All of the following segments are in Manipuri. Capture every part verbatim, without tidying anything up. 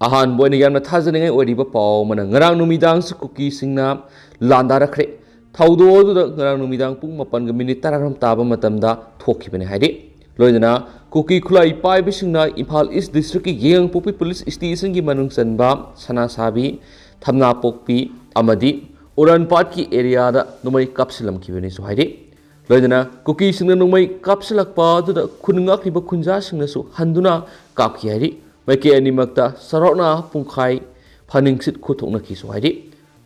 ꯑꯍꯥꯟꯕ ꯑꯣꯏꯅ ꯌꯥꯝꯅ ꯊꯥꯖꯅꯤꯡꯉꯥꯏ ꯑꯣꯏꯔꯤꯕ ꯄꯥꯎ ꯑꯃꯅ, ꯉꯔꯥꯡ ꯅꯨꯃꯤꯗꯥꯡꯁꯨ ꯀꯨꯀꯤꯁꯤꯡꯅ ꯂꯥꯟꯗꯥꯔꯛꯈ꯭ꯔꯦ꯫ ꯊꯧꯗꯣꯛ ꯑꯗꯨꯗ ꯉꯔꯥꯡ ꯅꯨꯃꯤꯗꯥꯡ ꯄꯨꯡ ꯃꯥꯄꯟꯒ ꯃꯤꯅꯤꯠ ꯇꯔꯥꯔꯣꯝ ꯇꯥꯕ ꯃꯇꯝꯗ ꯊꯣꯛꯈꯤꯕꯅꯤ ꯍꯥꯏꯔꯤ꯫ ꯂꯣꯏꯅꯅ ꯀꯨꯀꯤ ꯈꯨꯠꯂꯥꯏ ꯄꯥꯏꯕꯁꯤꯡꯅ ꯏꯝꯐꯥꯜ ꯏꯁ ꯗꯤꯁꯇ꯭ꯔꯤꯛꯀꯤ ꯌꯦꯡꯉꯥꯡꯄꯣꯛꯄꯤ ꯄꯨꯂꯤꯁ ꯁ꯭ꯇꯦꯁꯟꯒꯤ ꯃꯅꯨꯡ ꯆꯟꯕ ꯁꯅꯥꯁꯥꯕꯤ, ꯊꯝꯅꯥꯄꯣꯛꯄꯤ ꯑꯃꯗꯤ ꯎꯔꯥꯟꯄꯥꯠꯀꯤ ꯑꯦꯔꯤꯌꯥꯗ ꯅꯣꯡꯃꯩ ꯀꯥꯞꯁꯤꯜꯂꯝꯈꯤꯕꯅꯤꯁꯨ ꯍꯥꯏꯔꯤ꯫ ꯂꯣꯏꯅꯅ ꯀꯨꯀꯤꯁꯤꯡꯅ ꯅꯣꯡꯃꯩ ꯀꯥꯞꯁꯤꯜꯂꯛꯄ ꯑꯗꯨꯗ ꯈꯨꯟ ꯉꯥꯛꯂꯤꯕ ꯈꯨꯟꯖꯥꯁꯤꯡꯅꯁꯨ ꯍꯟꯗꯨꯅ ꯀꯥꯞꯈꯤ ꯍꯥꯏꯔꯤ꯫ ꯃꯥꯏꯀꯩ ꯑꯅꯤꯃꯛꯇ ꯆꯥꯎꯔꯥꯛꯅ ꯄꯨꯡꯈꯥꯏ ꯐꯥꯅꯤꯡꯁꯤꯠ ꯈꯨꯠꯊꯣꯛꯅꯈꯤꯁꯨ ꯍꯥꯏꯔꯤ꯫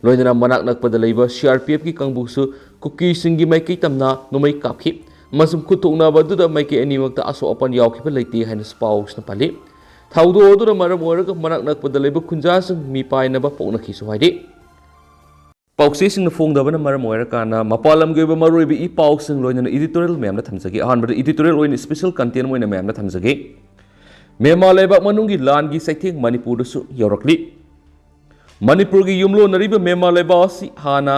ꯂꯣꯏꯅꯅ ꯃꯅꯥꯛ ꯅꯛꯄꯗ ꯂꯩꯕ ꯁꯤ ꯑꯥꯔ ꯄꯤ ꯑꯦꯐꯀꯤ ꯀꯥꯡꯕꯨꯁꯨ ꯀꯨꯀꯤꯁꯤꯡꯒꯤ ꯃꯥꯏꯀꯩ ꯇꯝꯅ ꯅꯣꯡꯃꯩ ꯀꯥꯞꯈꯤ ꯑꯃꯁꯨꯡ ꯈꯨꯠꯊꯣꯛꯅꯕ ꯑꯗꯨꯗ ꯃꯥꯏꯀꯩ ꯑꯅꯤꯃꯛꯇ ꯑꯁꯣꯛ ꯑꯄꯟ ꯌꯥꯎꯈꯤꯕ ꯂꯩꯇꯦ ꯍꯥꯏꯅꯁꯨ ꯄꯥꯎꯁꯤꯅ ꯄꯜꯂꯤ꯫ ꯊꯧꯗꯣꯛ ꯑꯗꯨꯅ ꯃꯔꯝ ꯑꯣꯏꯔꯒ ꯃꯅꯥꯛ ꯅꯛꯄꯗ ꯂꯩꯕ ꯈꯨꯟꯖꯥꯁꯤꯡ ꯃꯤꯄꯥꯏꯅꯕ ꯄꯣꯛꯅꯈꯤꯁꯨ ꯍꯥꯏꯔꯤ꯫ ꯄꯥꯎꯆꯦꯁꯤꯡꯅ ꯐꯣꯡꯗꯕꯅ ꯃꯔꯝ ꯑꯣꯏꯔꯀꯥꯟꯗ ꯃꯄꯥꯟ ꯂꯝꯒꯤ ꯑꯣꯏꯕ ꯃꯔꯨꯑꯣꯏꯕ ꯏ ꯄꯥꯎꯁꯤꯡ, ꯂꯣꯏꯅꯅ ꯏꯗꯤꯇꯣꯔꯤꯌꯦꯜ ꯃꯌꯥꯝꯅ ꯊꯝꯖꯒꯦ꯫ ꯑꯍꯥꯟꯕꯗ ꯏꯗꯤꯇꯣꯔꯤꯌꯦꯜ ꯑꯣꯏꯅ ꯁ꯭ꯄꯦꯁꯦꯜ ꯀꯟꯇꯦꯟ ꯑꯣꯏꯅ ꯃꯌꯥꯝꯅ ꯊꯝꯖꯒꯦ꯫ ꯃ꯭ꯌꯥꯟꯃꯥꯔ ꯂꯩꯕꯥꯛ ꯃꯅꯨꯡꯒꯤ ꯂꯥꯟꯒꯤ ꯆꯩꯊꯦꯡ ꯃꯅꯤꯄꯨꯔꯗꯁꯨ ꯌꯧꯔꯛꯂꯤ꯫ ꯃꯅꯤꯄꯨꯔꯒꯤ ꯌꯨꯝꯂꯣꯟꯅꯔꯤꯕ ꯃ꯭ꯌꯥꯟꯃꯥꯔ ꯂꯩꯕꯥꯛ ꯑꯁꯤ ꯍꯥꯟꯅ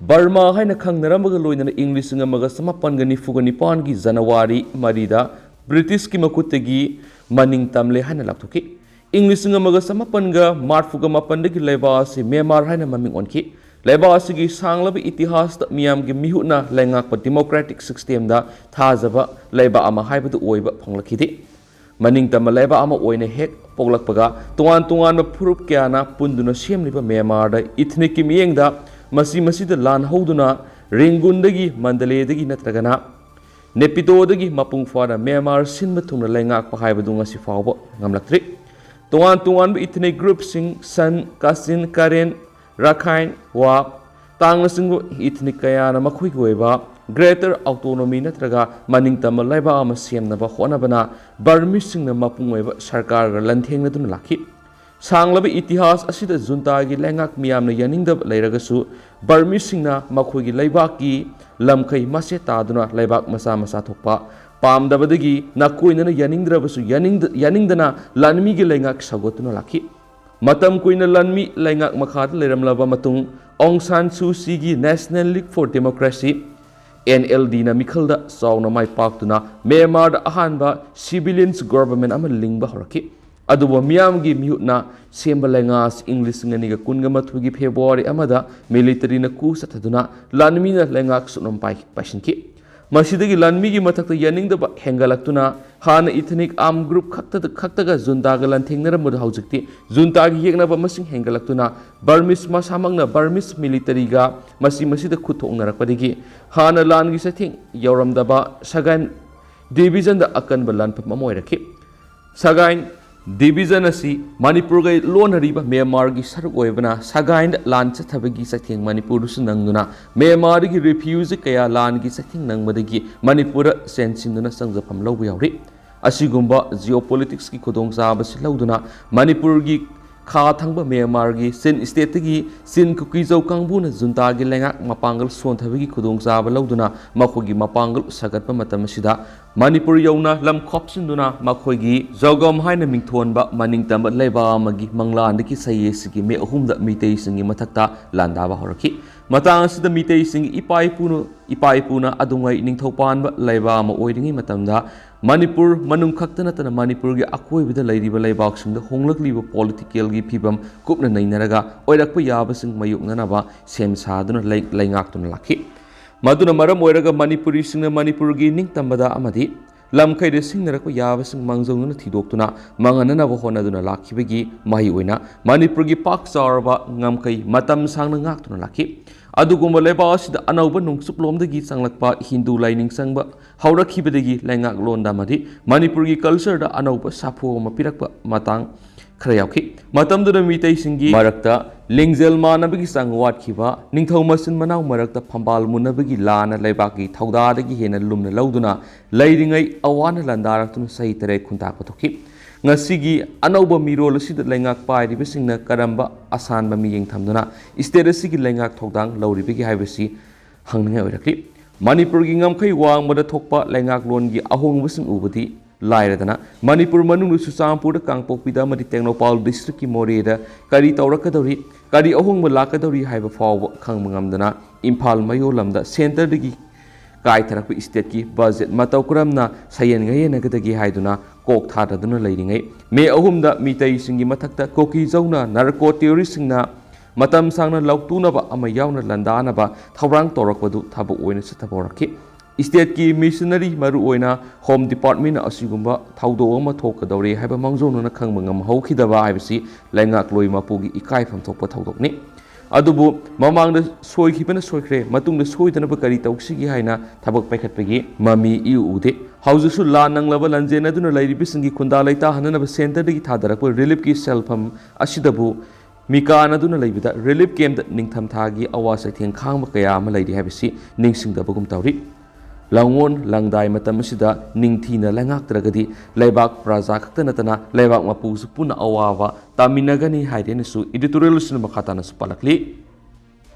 ꯕꯔꯃꯥ ꯍꯥꯏꯅ ꯈꯪꯅꯔꯝꯕꯒ ꯂꯣꯏꯅꯅ ꯏꯪ ꯂꯤꯁꯤꯡ ꯑꯃꯒ ꯆꯃꯥꯄꯟꯒ ꯅꯤꯐꯨꯒ ꯅꯤꯄꯥꯟꯒꯤ ꯖꯅꯋꯥꯔꯤ ꯃꯔꯤꯗ ꯕ꯭ꯔꯤꯇꯤꯁꯀꯤ ꯃꯈꯨꯠꯇꯒꯤ ꯃꯅꯤꯡ ꯇꯝꯂꯦ ꯍꯥꯏꯅ ꯂꯥꯎꯊꯣꯛꯈꯤ꯫ ꯏꯪ ꯂꯤꯁꯤꯡ ꯑꯃꯒ ꯆꯃꯥꯄꯟꯒ ꯃꯔꯤꯐꯨꯒ ꯃꯥꯄꯟꯗꯒꯤ ꯂꯩꯕꯥꯛ ꯑꯁꯤ ꯃ꯭ꯌꯥꯟꯃꯥꯔ ꯍꯥꯏꯅ ꯃꯃꯤꯡ ꯑꯣꯟꯈꯤ꯫ ꯂꯩꯕꯥꯛ ꯑꯁꯤꯒꯤ ꯁꯥꯡꯂꯕ ꯏꯇꯤꯍꯥꯁꯇ ꯃꯤꯌꯥꯝꯒꯤ ꯃꯤꯍꯨꯠꯅ ꯂꯩꯉꯥꯛꯄ ꯗꯤꯃꯣꯀ꯭ꯔꯦꯇꯤꯛ ꯁꯤꯁꯇꯦꯝꯗ ꯊꯥꯖꯕ ꯂꯩꯕꯥꯛ ꯑꯃ ꯍꯥꯏꯕꯗꯨ ꯑꯣꯏꯕ ꯐꯪꯂꯛꯈꯤꯗꯦ꯫ ꯃꯅꯤꯡ ꯇꯝꯕ ꯂꯩꯕꯥꯛ ꯑꯃ ꯑꯣꯏꯅ ꯍꯦꯛ ꯄꯣꯛꯂꯛꯄꯒ ꯇꯣꯉꯥꯟ ꯇꯣꯉꯥꯟꯕ ꯐꯨꯔꯨꯞ ꯀꯌꯥꯅ ꯄꯨꯟꯗꯨꯅ ꯁꯦꯝꯂꯤꯕ ꯃ꯭ꯌꯥꯟꯃꯥꯔꯗ ꯏꯊꯅꯤꯛꯀꯤ ꯃꯤꯠꯌꯦꯡꯗ ꯃꯁꯤ ꯃꯁꯤꯗ ꯂꯥꯟ ꯍꯧꯗꯨꯅ ꯔꯦꯡꯒꯨꯟꯗꯒꯤ, ꯃꯟꯗꯂꯦꯗꯒꯤ ꯅꯠꯇ꯭ꯔꯒꯅ ꯅꯦꯄꯤꯗꯣꯗꯒꯤ ꯃꯄꯨꯡ ꯐꯥꯅ ꯃ꯭ꯌꯥꯟꯃꯥꯔ ꯁꯤꯟꯕ ꯊꯨꯡꯅ ꯂꯩꯉꯥꯛꯄ ꯍꯥꯏꯕꯗꯨ ꯉꯁꯤ ꯐꯥꯎꯕ ꯉꯝꯂꯛꯇ꯭ꯔꯤ꯫ ꯇꯣꯉꯥꯟ ꯇꯣꯉꯥꯟꯕ ꯏꯊꯅꯤꯛ ꯒ꯭ꯔꯨꯞꯁꯤꯡ, ꯁꯟ, ꯀꯥꯆꯤꯟ, ꯀꯥꯔꯦꯟ, ꯔꯥꯈꯥꯏꯟ, ꯋꯥ, ꯇꯥꯡꯅꯆꯤꯡꯕ ꯏꯊꯅꯤꯛ ꯀꯌꯥꯅ ꯃꯈꯣꯏꯒꯤ ꯑꯣꯏꯕ ꯒ꯭ꯔꯦꯇꯔ ꯑꯣꯇꯣꯅꯣꯃꯤ ꯅꯠꯇ꯭ꯔꯒ ꯃꯅꯤꯡ ꯇꯝꯕ ꯂꯩꯕꯥꯛ ꯑꯃ ꯁꯦꯝꯅꯕ ꯍꯣꯠꯅꯕꯅ ꯕꯔꯃꯤꯁꯁꯤꯡꯅ ꯃꯄꯨꯡ ꯑꯣꯏꯕ ꯁꯔꯀꯥꯔꯒ ꯂꯥꯟꯊꯦꯡꯅꯗꯨꯅ ꯂꯥꯛꯈꯤ꯫ ꯁꯥꯡꯂꯕ ꯏꯇꯤꯍꯥꯁ ꯑꯁꯤꯗ ꯖꯨꯟꯇꯥꯒꯤ ꯂꯩꯉꯥꯛ ꯃꯤꯌꯥꯝꯅ ꯌꯥꯅꯤꯡꯗꯕ ꯂꯩꯔꯒꯁꯨ, ꯕꯔꯃꯤꯁꯁꯤꯡꯅ ꯃꯈꯣꯏꯒꯤ ꯂꯩꯕꯥꯛꯀꯤ ꯂꯝꯈꯩ ꯃꯆꯦꯠ ꯇꯥꯗꯨꯅ ꯂꯩꯕꯥꯛ ꯃꯆꯥ ꯃꯆꯥ ꯊꯣꯛꯄ ꯄꯥꯝꯗꯕꯗꯒꯤ ꯅꯥꯀꯣꯏꯅꯅ ꯌꯥꯅꯤꯡꯗ꯭ꯔꯕꯁꯨ ꯌꯥꯅꯤꯡꯗ-, ꯌꯥꯅꯤꯡꯗꯅ ꯂꯥꯟꯃꯤꯒꯤ ꯂꯩꯉꯥꯛ ꯁꯧꯒꯠꯇꯨꯅ ꯂꯥꯛꯈꯤ꯫ ꯃꯇꯝ ꯀꯨꯏꯅ ꯂꯥꯟꯃꯤ ꯂꯩꯉꯥꯛ ꯃꯈꯥꯗ ꯂꯩꯔꯝꯂꯕ ꯃꯇꯨꯡ, ꯑꯣꯡ ꯁꯥꯟ ꯁꯨ ꯆꯤꯒꯤ National League for Democracy, N L D ꯅ ꯃꯤꯈꯜꯗ ꯆꯥꯎꯅ ꯃꯥꯏ ꯄꯥꯛꯇꯨꯅ ꯃ꯭ꯌꯥꯟꯃꯥꯔꯗ ꯑꯍꯥꯟꯕ civilians government ꯑꯃ ꯂꯤꯡꯕ ꯍꯧꯔꯛꯈꯤ꯫ ꯑꯗꯨꯕꯨ ꯃꯤꯌꯥꯝꯒꯤ ꯃꯤꯍꯨꯠꯅ ꯁꯦꯝꯕ ꯂꯩꯉꯥꯛ ꯑꯁꯤ ꯏꯪ ꯂꯤꯁꯤꯡ ꯑꯅꯤꯒ ꯀꯨꯟꯒ ꯃꯥꯊꯣꯏꯒꯤ ꯐꯦꯕ꯭ꯔꯨꯋꯥꯔꯤ ꯑꯃꯗ ꯃꯤꯂꯤꯇꯔꯤꯅ ꯀꯨ ꯆꯠꯊꯗꯨꯅ ꯂꯥꯟꯃꯤꯅ ꯂꯩꯉꯥꯛ ꯁꯨꯞꯅ ꯄꯥꯏ-, ꯄꯥꯏꯁꯤꯟꯈꯤ꯫ ꯃꯁꯤꯗꯒꯤ ꯂꯥꯟꯃꯤꯒꯤ ꯃꯊꯛꯇ ꯌꯥꯅꯤꯡꯗꯕ ꯍꯦꯟꯒꯠꯂꯛꯇꯨꯅ ꯍꯥꯟꯅ ꯏꯊꯅꯤꯛ ꯑꯥꯔꯝ ꯒ꯭ꯔꯨꯞ ꯈꯛꯇꯗ, ꯈꯛꯇꯒ ꯖꯨꯟꯇꯥꯒ ꯂꯥꯟꯊꯦꯡꯅꯔꯝꯕꯗꯨ ꯍꯧꯖꯤꯛꯇꯤ ꯖꯨꯟꯇꯥꯒꯤ ꯌꯦꯛꯅꯕ ꯃꯁꯤꯡ ꯍꯦꯟꯒꯠꯂꯛꯇꯨꯅ ꯕꯔꯃꯤꯁ ꯃꯁꯥꯃꯛꯅ ꯕꯔꯃꯤꯁ ꯃꯤꯂꯤꯇꯔꯤꯒ ꯃꯁꯤ ꯃꯁꯤꯗ ꯈꯨꯠ ꯊꯣꯛꯅꯔꯛꯄꯗꯒꯤ ꯍꯥꯟꯅ ꯂꯥꯟꯒꯤ ꯆꯩꯊꯦꯡ ꯌꯧꯔꯝꯗꯕ ꯁꯒꯥꯏꯟ ꯗꯤꯕꯤꯖꯟꯗ ꯑꯀꯟꯕ ꯂꯥꯟꯐꯝ ꯑꯃ ꯑꯣꯏꯔꯛꯈꯤ꯫ ꯁꯒꯥꯏꯟ ꯗꯤꯕꯤꯖꯟ ꯑꯁꯤ ꯃꯅꯤꯄꯨꯔꯒ ꯂꯣꯟꯅꯔꯤꯕ ꯃ꯭ꯌꯥꯟꯃꯥꯔꯒꯤ ꯁꯔꯨꯛ ꯑꯣꯏꯕꯅ ꯁꯒꯥꯏꯟꯗ ꯂꯥꯟ ꯆꯠꯊꯕꯒꯤ ꯆꯩꯊꯦꯡ ꯃꯅꯤꯄꯨꯔꯗꯁꯨ ꯅꯪꯗꯨꯅ ꯃ꯭ꯌꯥꯟꯃꯥꯔꯗꯒꯤ ꯔꯤꯐ꯭ꯌꯨꯖꯤ ꯀꯌꯥ ꯂꯥꯟꯒꯤ ꯆꯩꯊꯦꯡ ꯅꯪꯕꯗꯒꯤ ꯃꯅꯤꯄꯨꯔꯗ ꯆꯦꯟꯁꯤꯟꯗꯨꯅ ꯆꯪꯖꯐꯝ ꯂꯧꯕ ꯌꯥꯎꯔꯤ꯫ ꯑꯁꯤꯒꯨꯝꯕ ꯖꯤꯑꯣꯄꯣꯂꯤꯇꯤꯛꯁꯀꯤ ꯈꯨꯗꯣꯡꯆꯥꯕꯁꯤ ꯂꯧꯗꯨꯅ ꯃꯅꯤꯄꯨꯔꯒꯤ ꯈꯥ ꯊꯪꯕ ꯃ꯭ꯌꯥꯟꯃꯥꯔꯒꯤ ꯆꯤꯟ ꯁ꯭ꯇꯦꯠꯇꯒꯤ ꯆꯤꯟ ꯀꯨꯀꯤꯖꯧ ꯀꯥꯡꯕꯨꯅ ꯖꯨꯟꯇꯥꯒꯤ ꯂꯩꯉꯥꯛ ꯃꯄꯥꯡꯒꯜ ꯁꯣꯟꯊꯕꯒꯤ ꯈꯨꯗꯣꯡꯆꯥꯕ ꯂꯧꯗꯨꯅ ꯃꯈꯣꯏꯒꯤ ꯃꯄꯥꯡꯒꯜ ꯁꯥꯒꯠꯄ ꯃꯇꯝ ꯑꯁꯤꯗ ꯃꯅꯤꯄꯨꯔ ꯌꯧꯅ ꯂꯝ ꯈꯣꯞꯆꯤꯟꯗꯨꯅ ꯃꯈꯣꯏꯒꯤ ꯖꯣꯒꯝ ꯍꯥꯏꯅ ꯃꯤꯡꯊꯣꯟꯕ ꯃꯅꯤꯡ ꯇꯝꯕ ꯂꯩꯕꯥꯛ ꯑꯃꯒꯤ ꯃꯪꯂꯥꯟꯗꯒꯤ ꯁꯌꯦꯛꯁꯤꯒꯤ ꯃꯤ ꯑꯍꯨꯝꯗ ꯃꯤꯇꯩꯁꯤꯡꯒꯤ ꯃꯊꯛꯇ ꯂꯥꯟꯗꯥꯕ ꯍꯧꯔꯛꯈꯤ꯫ ꯃꯇꯥꯡ ꯑꯁꯤꯗ ꯃꯤꯇꯩꯁꯤꯡꯒꯤ ꯏꯄꯥ ꯏꯄꯨꯅ, ꯏꯄꯥ ꯏꯄꯨꯅ ꯑꯗꯨꯉꯩ ꯅꯤꯡꯊꯧ ꯄꯥꯟꯕ ꯂꯩꯕꯥꯛ ꯑꯃ ꯑꯣꯏꯔꯤꯉꯩ ꯃꯇꯝꯗ ꯃꯅꯤꯄꯨꯔ ꯃꯅꯨꯡ ꯈꯛꯇ ꯅꯠꯇꯅ ꯃꯅꯤꯄꯨꯔꯒꯤ ꯑꯀꯣꯏꯕꯗ ꯂꯩꯔꯤꯕ ꯂꯩꯕꯥꯛꯁꯤꯡꯗ ꯍꯣꯡꯂꯛꯂꯤꯕ ꯄꯣꯂꯤꯇꯤꯀꯦꯜꯒꯤ ꯐꯤꯕꯝ ꯀꯨꯞꯅ ꯅꯩꯅꯔꯒ ꯑꯣꯏꯔꯛꯄ ꯌꯥꯕꯁꯤꯡ ꯃꯥꯌꯣꯛꯅꯅꯕ ꯁꯦꯝ ꯁꯥꯗꯨꯅ ꯂꯩ-, ꯂꯩꯉꯥꯛꯇꯨꯅ ꯂꯥꯛꯈꯤ꯫ ꯃꯗꯨꯅ ꯃꯔꯝ ꯑꯣꯏꯔꯒ ꯃꯅꯤꯄꯨꯔꯤꯁꯤꯡꯅ ꯃꯅꯤꯄꯨꯔꯒꯤ ꯅꯤꯡꯇꯝꯕꯗ ꯑꯃꯗꯤ ꯂꯝꯈꯩꯗ ꯁꯤꯡꯅꯔꯛꯄ ꯌꯥꯕꯁꯤꯡ ꯃꯥꯡꯖꯧꯅꯅ ꯊꯤꯗꯣꯛꯇꯨꯅ ꯃꯥꯡꯍꯟꯅꯅꯕ ꯍꯣꯠꯅꯗꯨꯅ ꯂꯥꯛꯈꯤꯕꯒꯤ ꯃꯍꯩ ꯑꯣꯏꯅ ꯃꯅꯤꯄꯨꯔꯒꯤ ꯄꯥꯛ ꯆꯥꯎꯔꯕ ꯉꯝꯈꯩ ꯃꯇꯝ ꯁꯥꯡꯅ ꯉꯥꯛꯇꯨꯅ ꯂꯥꯛꯈꯤ꯫ ꯑꯗꯨꯒꯨꯝꯕ ꯂꯩꯕꯥꯛ ꯑꯁꯤꯗ ꯑꯅꯧꯕ ꯅꯣꯡꯆꯨꯞꯂꯣꯝꯗꯒꯤ ꯆꯪꯂꯛꯄ ꯍꯤꯟꯗꯨ ꯂꯥꯏꯅꯤꯡ ꯆꯪꯕ ꯍꯧꯔꯛꯈꯤꯕꯗꯒꯤ ꯂꯩꯉꯥꯛꯂꯣꯟꯗ ꯑꯃꯗꯤ ꯃꯅꯤꯄꯨꯔꯒꯤ ꯀꯜꯆꯔꯗ ꯑꯅꯧꯕ ꯁꯥꯐꯨ ꯑꯃ ꯄꯤꯔꯛꯄ ꯃꯇꯥꯡ ꯈꯔ ꯌꯥꯎꯈꯤ꯫ ꯃꯇꯝꯗꯨꯗ ꯃꯤꯇꯩꯁꯤꯡꯒꯤ ꯃꯔꯛꯇ ꯂꯤꯡꯖꯦꯜ ꯃꯥꯟꯅꯕꯒꯤ ꯆꯥꯡ ꯋꯥꯠꯈꯤꯕ, ꯅꯤꯡꯊꯧ ꯃꯆꯤꯟ ꯃꯅꯥꯎ ꯃꯔꯛꯇ ꯐꯝꯕꯥꯜ ꯃꯨꯟꯅꯕꯒꯤ ꯂꯥꯟꯅ ꯂꯩꯕꯥꯛꯀꯤ ꯊꯧꯗꯥꯗꯒꯤ ꯍꯦꯟꯅ ꯂꯨꯝꯅ ꯂꯧꯗꯨꯅ ꯂꯩꯔꯤꯉꯩ ꯑꯋꯥꯅ ꯂꯥꯟꯗꯥꯔꯛꯇꯨꯅ ꯆꯍꯤ ꯇꯔꯦꯠ ꯈꯨꯟꯇꯥꯛꯄ ꯊꯣꯛꯈꯤ꯫ ꯉꯁꯤꯒꯤ ꯑꯅꯧꯕ ꯃꯤꯔꯣꯜ ꯑꯁꯤꯗ ꯂꯩꯉꯥꯛ ꯄꯥꯏꯔꯤꯕꯁꯤꯡꯅ ꯀꯔꯝꯕ ꯑꯁꯥꯟꯕ ꯃꯤꯠꯌꯦꯡ ꯊꯝꯗꯨꯅ ꯁ꯭ꯇꯦꯠ ꯑꯁꯤꯒꯤ ꯂꯩꯉꯥꯛ ꯊꯧꯗꯥꯡ ꯂꯧꯔꯤꯕꯒꯦ ꯍꯥꯏꯕꯁꯤ ꯍꯪꯅꯤꯡꯉꯥꯏ ꯑꯣꯏꯔꯛꯂꯤ꯫ ꯃꯅꯤꯄꯨꯔꯒꯤ ꯉꯝꯈꯩ ꯋꯥꯡꯃꯗ ꯊꯣꯛꯄ ꯂꯩꯉꯥꯛꯂꯣꯟꯒꯤ ꯑꯍꯣꯡꯕꯁꯤꯡ ꯎꯕꯗꯤ ꯂꯥꯏꯔꯗꯅ, ꯃꯅꯤꯄꯨꯔ ꯃꯅꯨꯡꯗ ꯆꯨꯔꯆꯥꯟꯄꯨꯔꯗ, ꯀꯥꯡꯄꯣꯛꯄꯤꯗ ꯑꯃꯗꯤ ꯇꯦꯡꯅꯧꯄꯥꯜ ꯗꯤꯁꯇ꯭ꯔꯤꯛꯀꯤ ꯃꯣꯔꯦꯗ ꯀꯔꯤ ꯇꯧꯔꯛꯀꯗꯧꯔꯤ, ꯀꯔꯤ ꯑꯍꯣꯡꯕ ꯂꯥꯛꯀꯗꯧꯔꯤ ꯍꯥꯏꯕ ꯐꯥꯎꯕ ꯈꯪꯕ ꯉꯝꯗꯅ, ꯏꯝꯐꯥꯜ ꯃꯌꯣꯜ ꯂꯝꯗ ꯁꯦꯟꯇꯔꯗꯒꯤ ꯀꯥꯏꯊꯔꯛꯄ ꯏꯁꯇꯦꯠꯀꯤ ꯕꯖꯦꯠ ꯃꯇꯧ ꯀꯔꯝꯅ ꯁꯌꯦꯟ ꯉꯌꯦꯟꯅꯒꯗꯒꯦ ꯍꯥꯏꯗꯨꯅ ꯀꯣꯛ ꯊꯥꯗꯗꯨꯅ ꯂꯩꯔꯤꯉꯩ, ꯃꯦ ꯑꯍꯨꯝꯗ ꯃꯤꯇꯩꯁꯤꯡꯒꯤ ꯃꯊꯛꯇ ꯀꯨꯀꯤꯖꯧꯅ ꯅꯥꯔꯀꯣ ꯇꯦꯔꯣꯔꯤꯁꯁꯤꯡꯅ ꯃꯇꯝ ꯁꯥꯡꯅ ꯂꯧꯇꯨꯅꯕ ꯑꯃ ꯌꯥꯎꯅ ꯂꯥꯟꯗꯥꯅꯕ ꯊꯧꯔꯥꯡ ꯇꯧꯔꯛꯄꯗꯨ ꯊꯕꯛ ꯑꯣꯏꯅ ꯆꯠꯊꯕ ꯍꯧꯔꯛꯈꯤ꯫ ꯏꯁꯇꯦꯠꯀꯤ ꯃꯤꯁꯅꯔꯤ, ꯃꯔꯨꯑꯣꯏꯅ ꯍꯣꯝ ꯗꯤꯄꯥꯔꯠꯃꯦꯟꯅ ꯑꯁꯤꯒꯨꯝꯕ ꯊꯧꯗꯣꯛ ꯑꯃ ꯊꯣꯛꯀꯗꯧꯔꯦ ꯍꯥꯏꯕ ꯃꯥꯡꯖꯧꯅꯅ ꯈꯪꯕ ꯉꯝꯍꯧꯈꯤꯗꯕ ꯍꯥꯏꯕꯁꯤ ꯂꯩꯉꯥꯛꯂꯣꯏ ꯃꯄꯨꯒꯤ ꯏꯀꯥꯏꯐꯝ ꯊꯣꯛꯄ ꯊꯧꯗꯣꯛꯅꯤ꯫ ꯑꯗꯨꯕꯨ ꯃꯃꯥꯡꯗ ꯁꯣꯏꯈꯤꯕꯅ ꯁꯣꯏꯈ꯭ꯔꯦ, ꯃꯇꯨꯡꯗ ꯁꯣꯏꯗꯅꯕ ꯀꯔꯤ ꯇꯧꯁꯤꯒꯦ ꯍꯥꯏꯅ ꯊꯕꯛ ꯄꯥꯏꯈꯠꯄꯒꯤ ꯃꯃꯤ ꯏꯎ ꯎꯗꯦ꯫ ꯍꯧꯖꯤꯛꯁꯨ ꯂꯥꯟ ꯅꯪꯂꯕ ꯂꯥꯟꯖꯦꯟꯅꯗꯨꯅ ꯂꯩꯔꯤꯕꯁꯤꯡꯒꯤ ꯈꯨꯟꯗꯥ ꯂꯩꯇꯥꯍꯟꯅꯅꯕ ꯁꯦꯟꯇꯔꯗꯒꯤ ꯊꯥꯗꯔꯛꯄ ꯔꯤꯂꯤꯐꯀꯤ ꯁꯦꯜꯐꯝ ꯑꯁꯤꯗꯕꯨ ꯃꯤꯀꯥꯅꯗꯨꯅ ꯂꯩꯕꯗ ꯔꯤꯂꯤꯐ ꯀꯦꯝꯞꯇ ꯅꯤꯡꯊꯝꯊꯥꯒꯤ ꯑꯋꯥ ꯆꯩꯊꯦꯡ ꯈꯥꯡꯕ ꯀꯌꯥ ꯑꯃ ꯂꯩꯔꯤ ꯍꯥꯏꯕꯁꯤ ꯅꯤꯡꯁꯤꯡꯗꯕꯒꯨꯝ ꯇꯧꯔꯤ꯫ ꯂꯥꯡꯑꯣꯟ ꯂꯥꯡꯗꯥꯏ ꯃꯇꯝ ꯑꯁꯤꯗ ꯅꯤꯡꯊꯤꯅ ꯂꯩꯉꯥꯛꯇ꯭ꯔꯒꯗꯤ ꯂꯩꯕꯥꯛ ꯄ꯭ꯔꯖꯥ ꯈꯛꯇ ꯅꯠꯇꯅ ꯂꯩꯕꯥꯛ ꯃꯄꯨꯁꯨ ꯄꯨꯟꯅ ꯑꯋꯥꯕ ꯇꯥꯃꯤꯟꯅꯒꯅꯤ ꯍꯥꯏꯗꯦꯅꯁꯨ ꯏꯗꯤꯇꯣꯔꯤꯌꯦꯜ ꯑꯁꯤꯅ ꯃꯈꯥ ꯇꯥꯅꯁꯨ ꯄꯜꯂꯛꯂꯤ꯫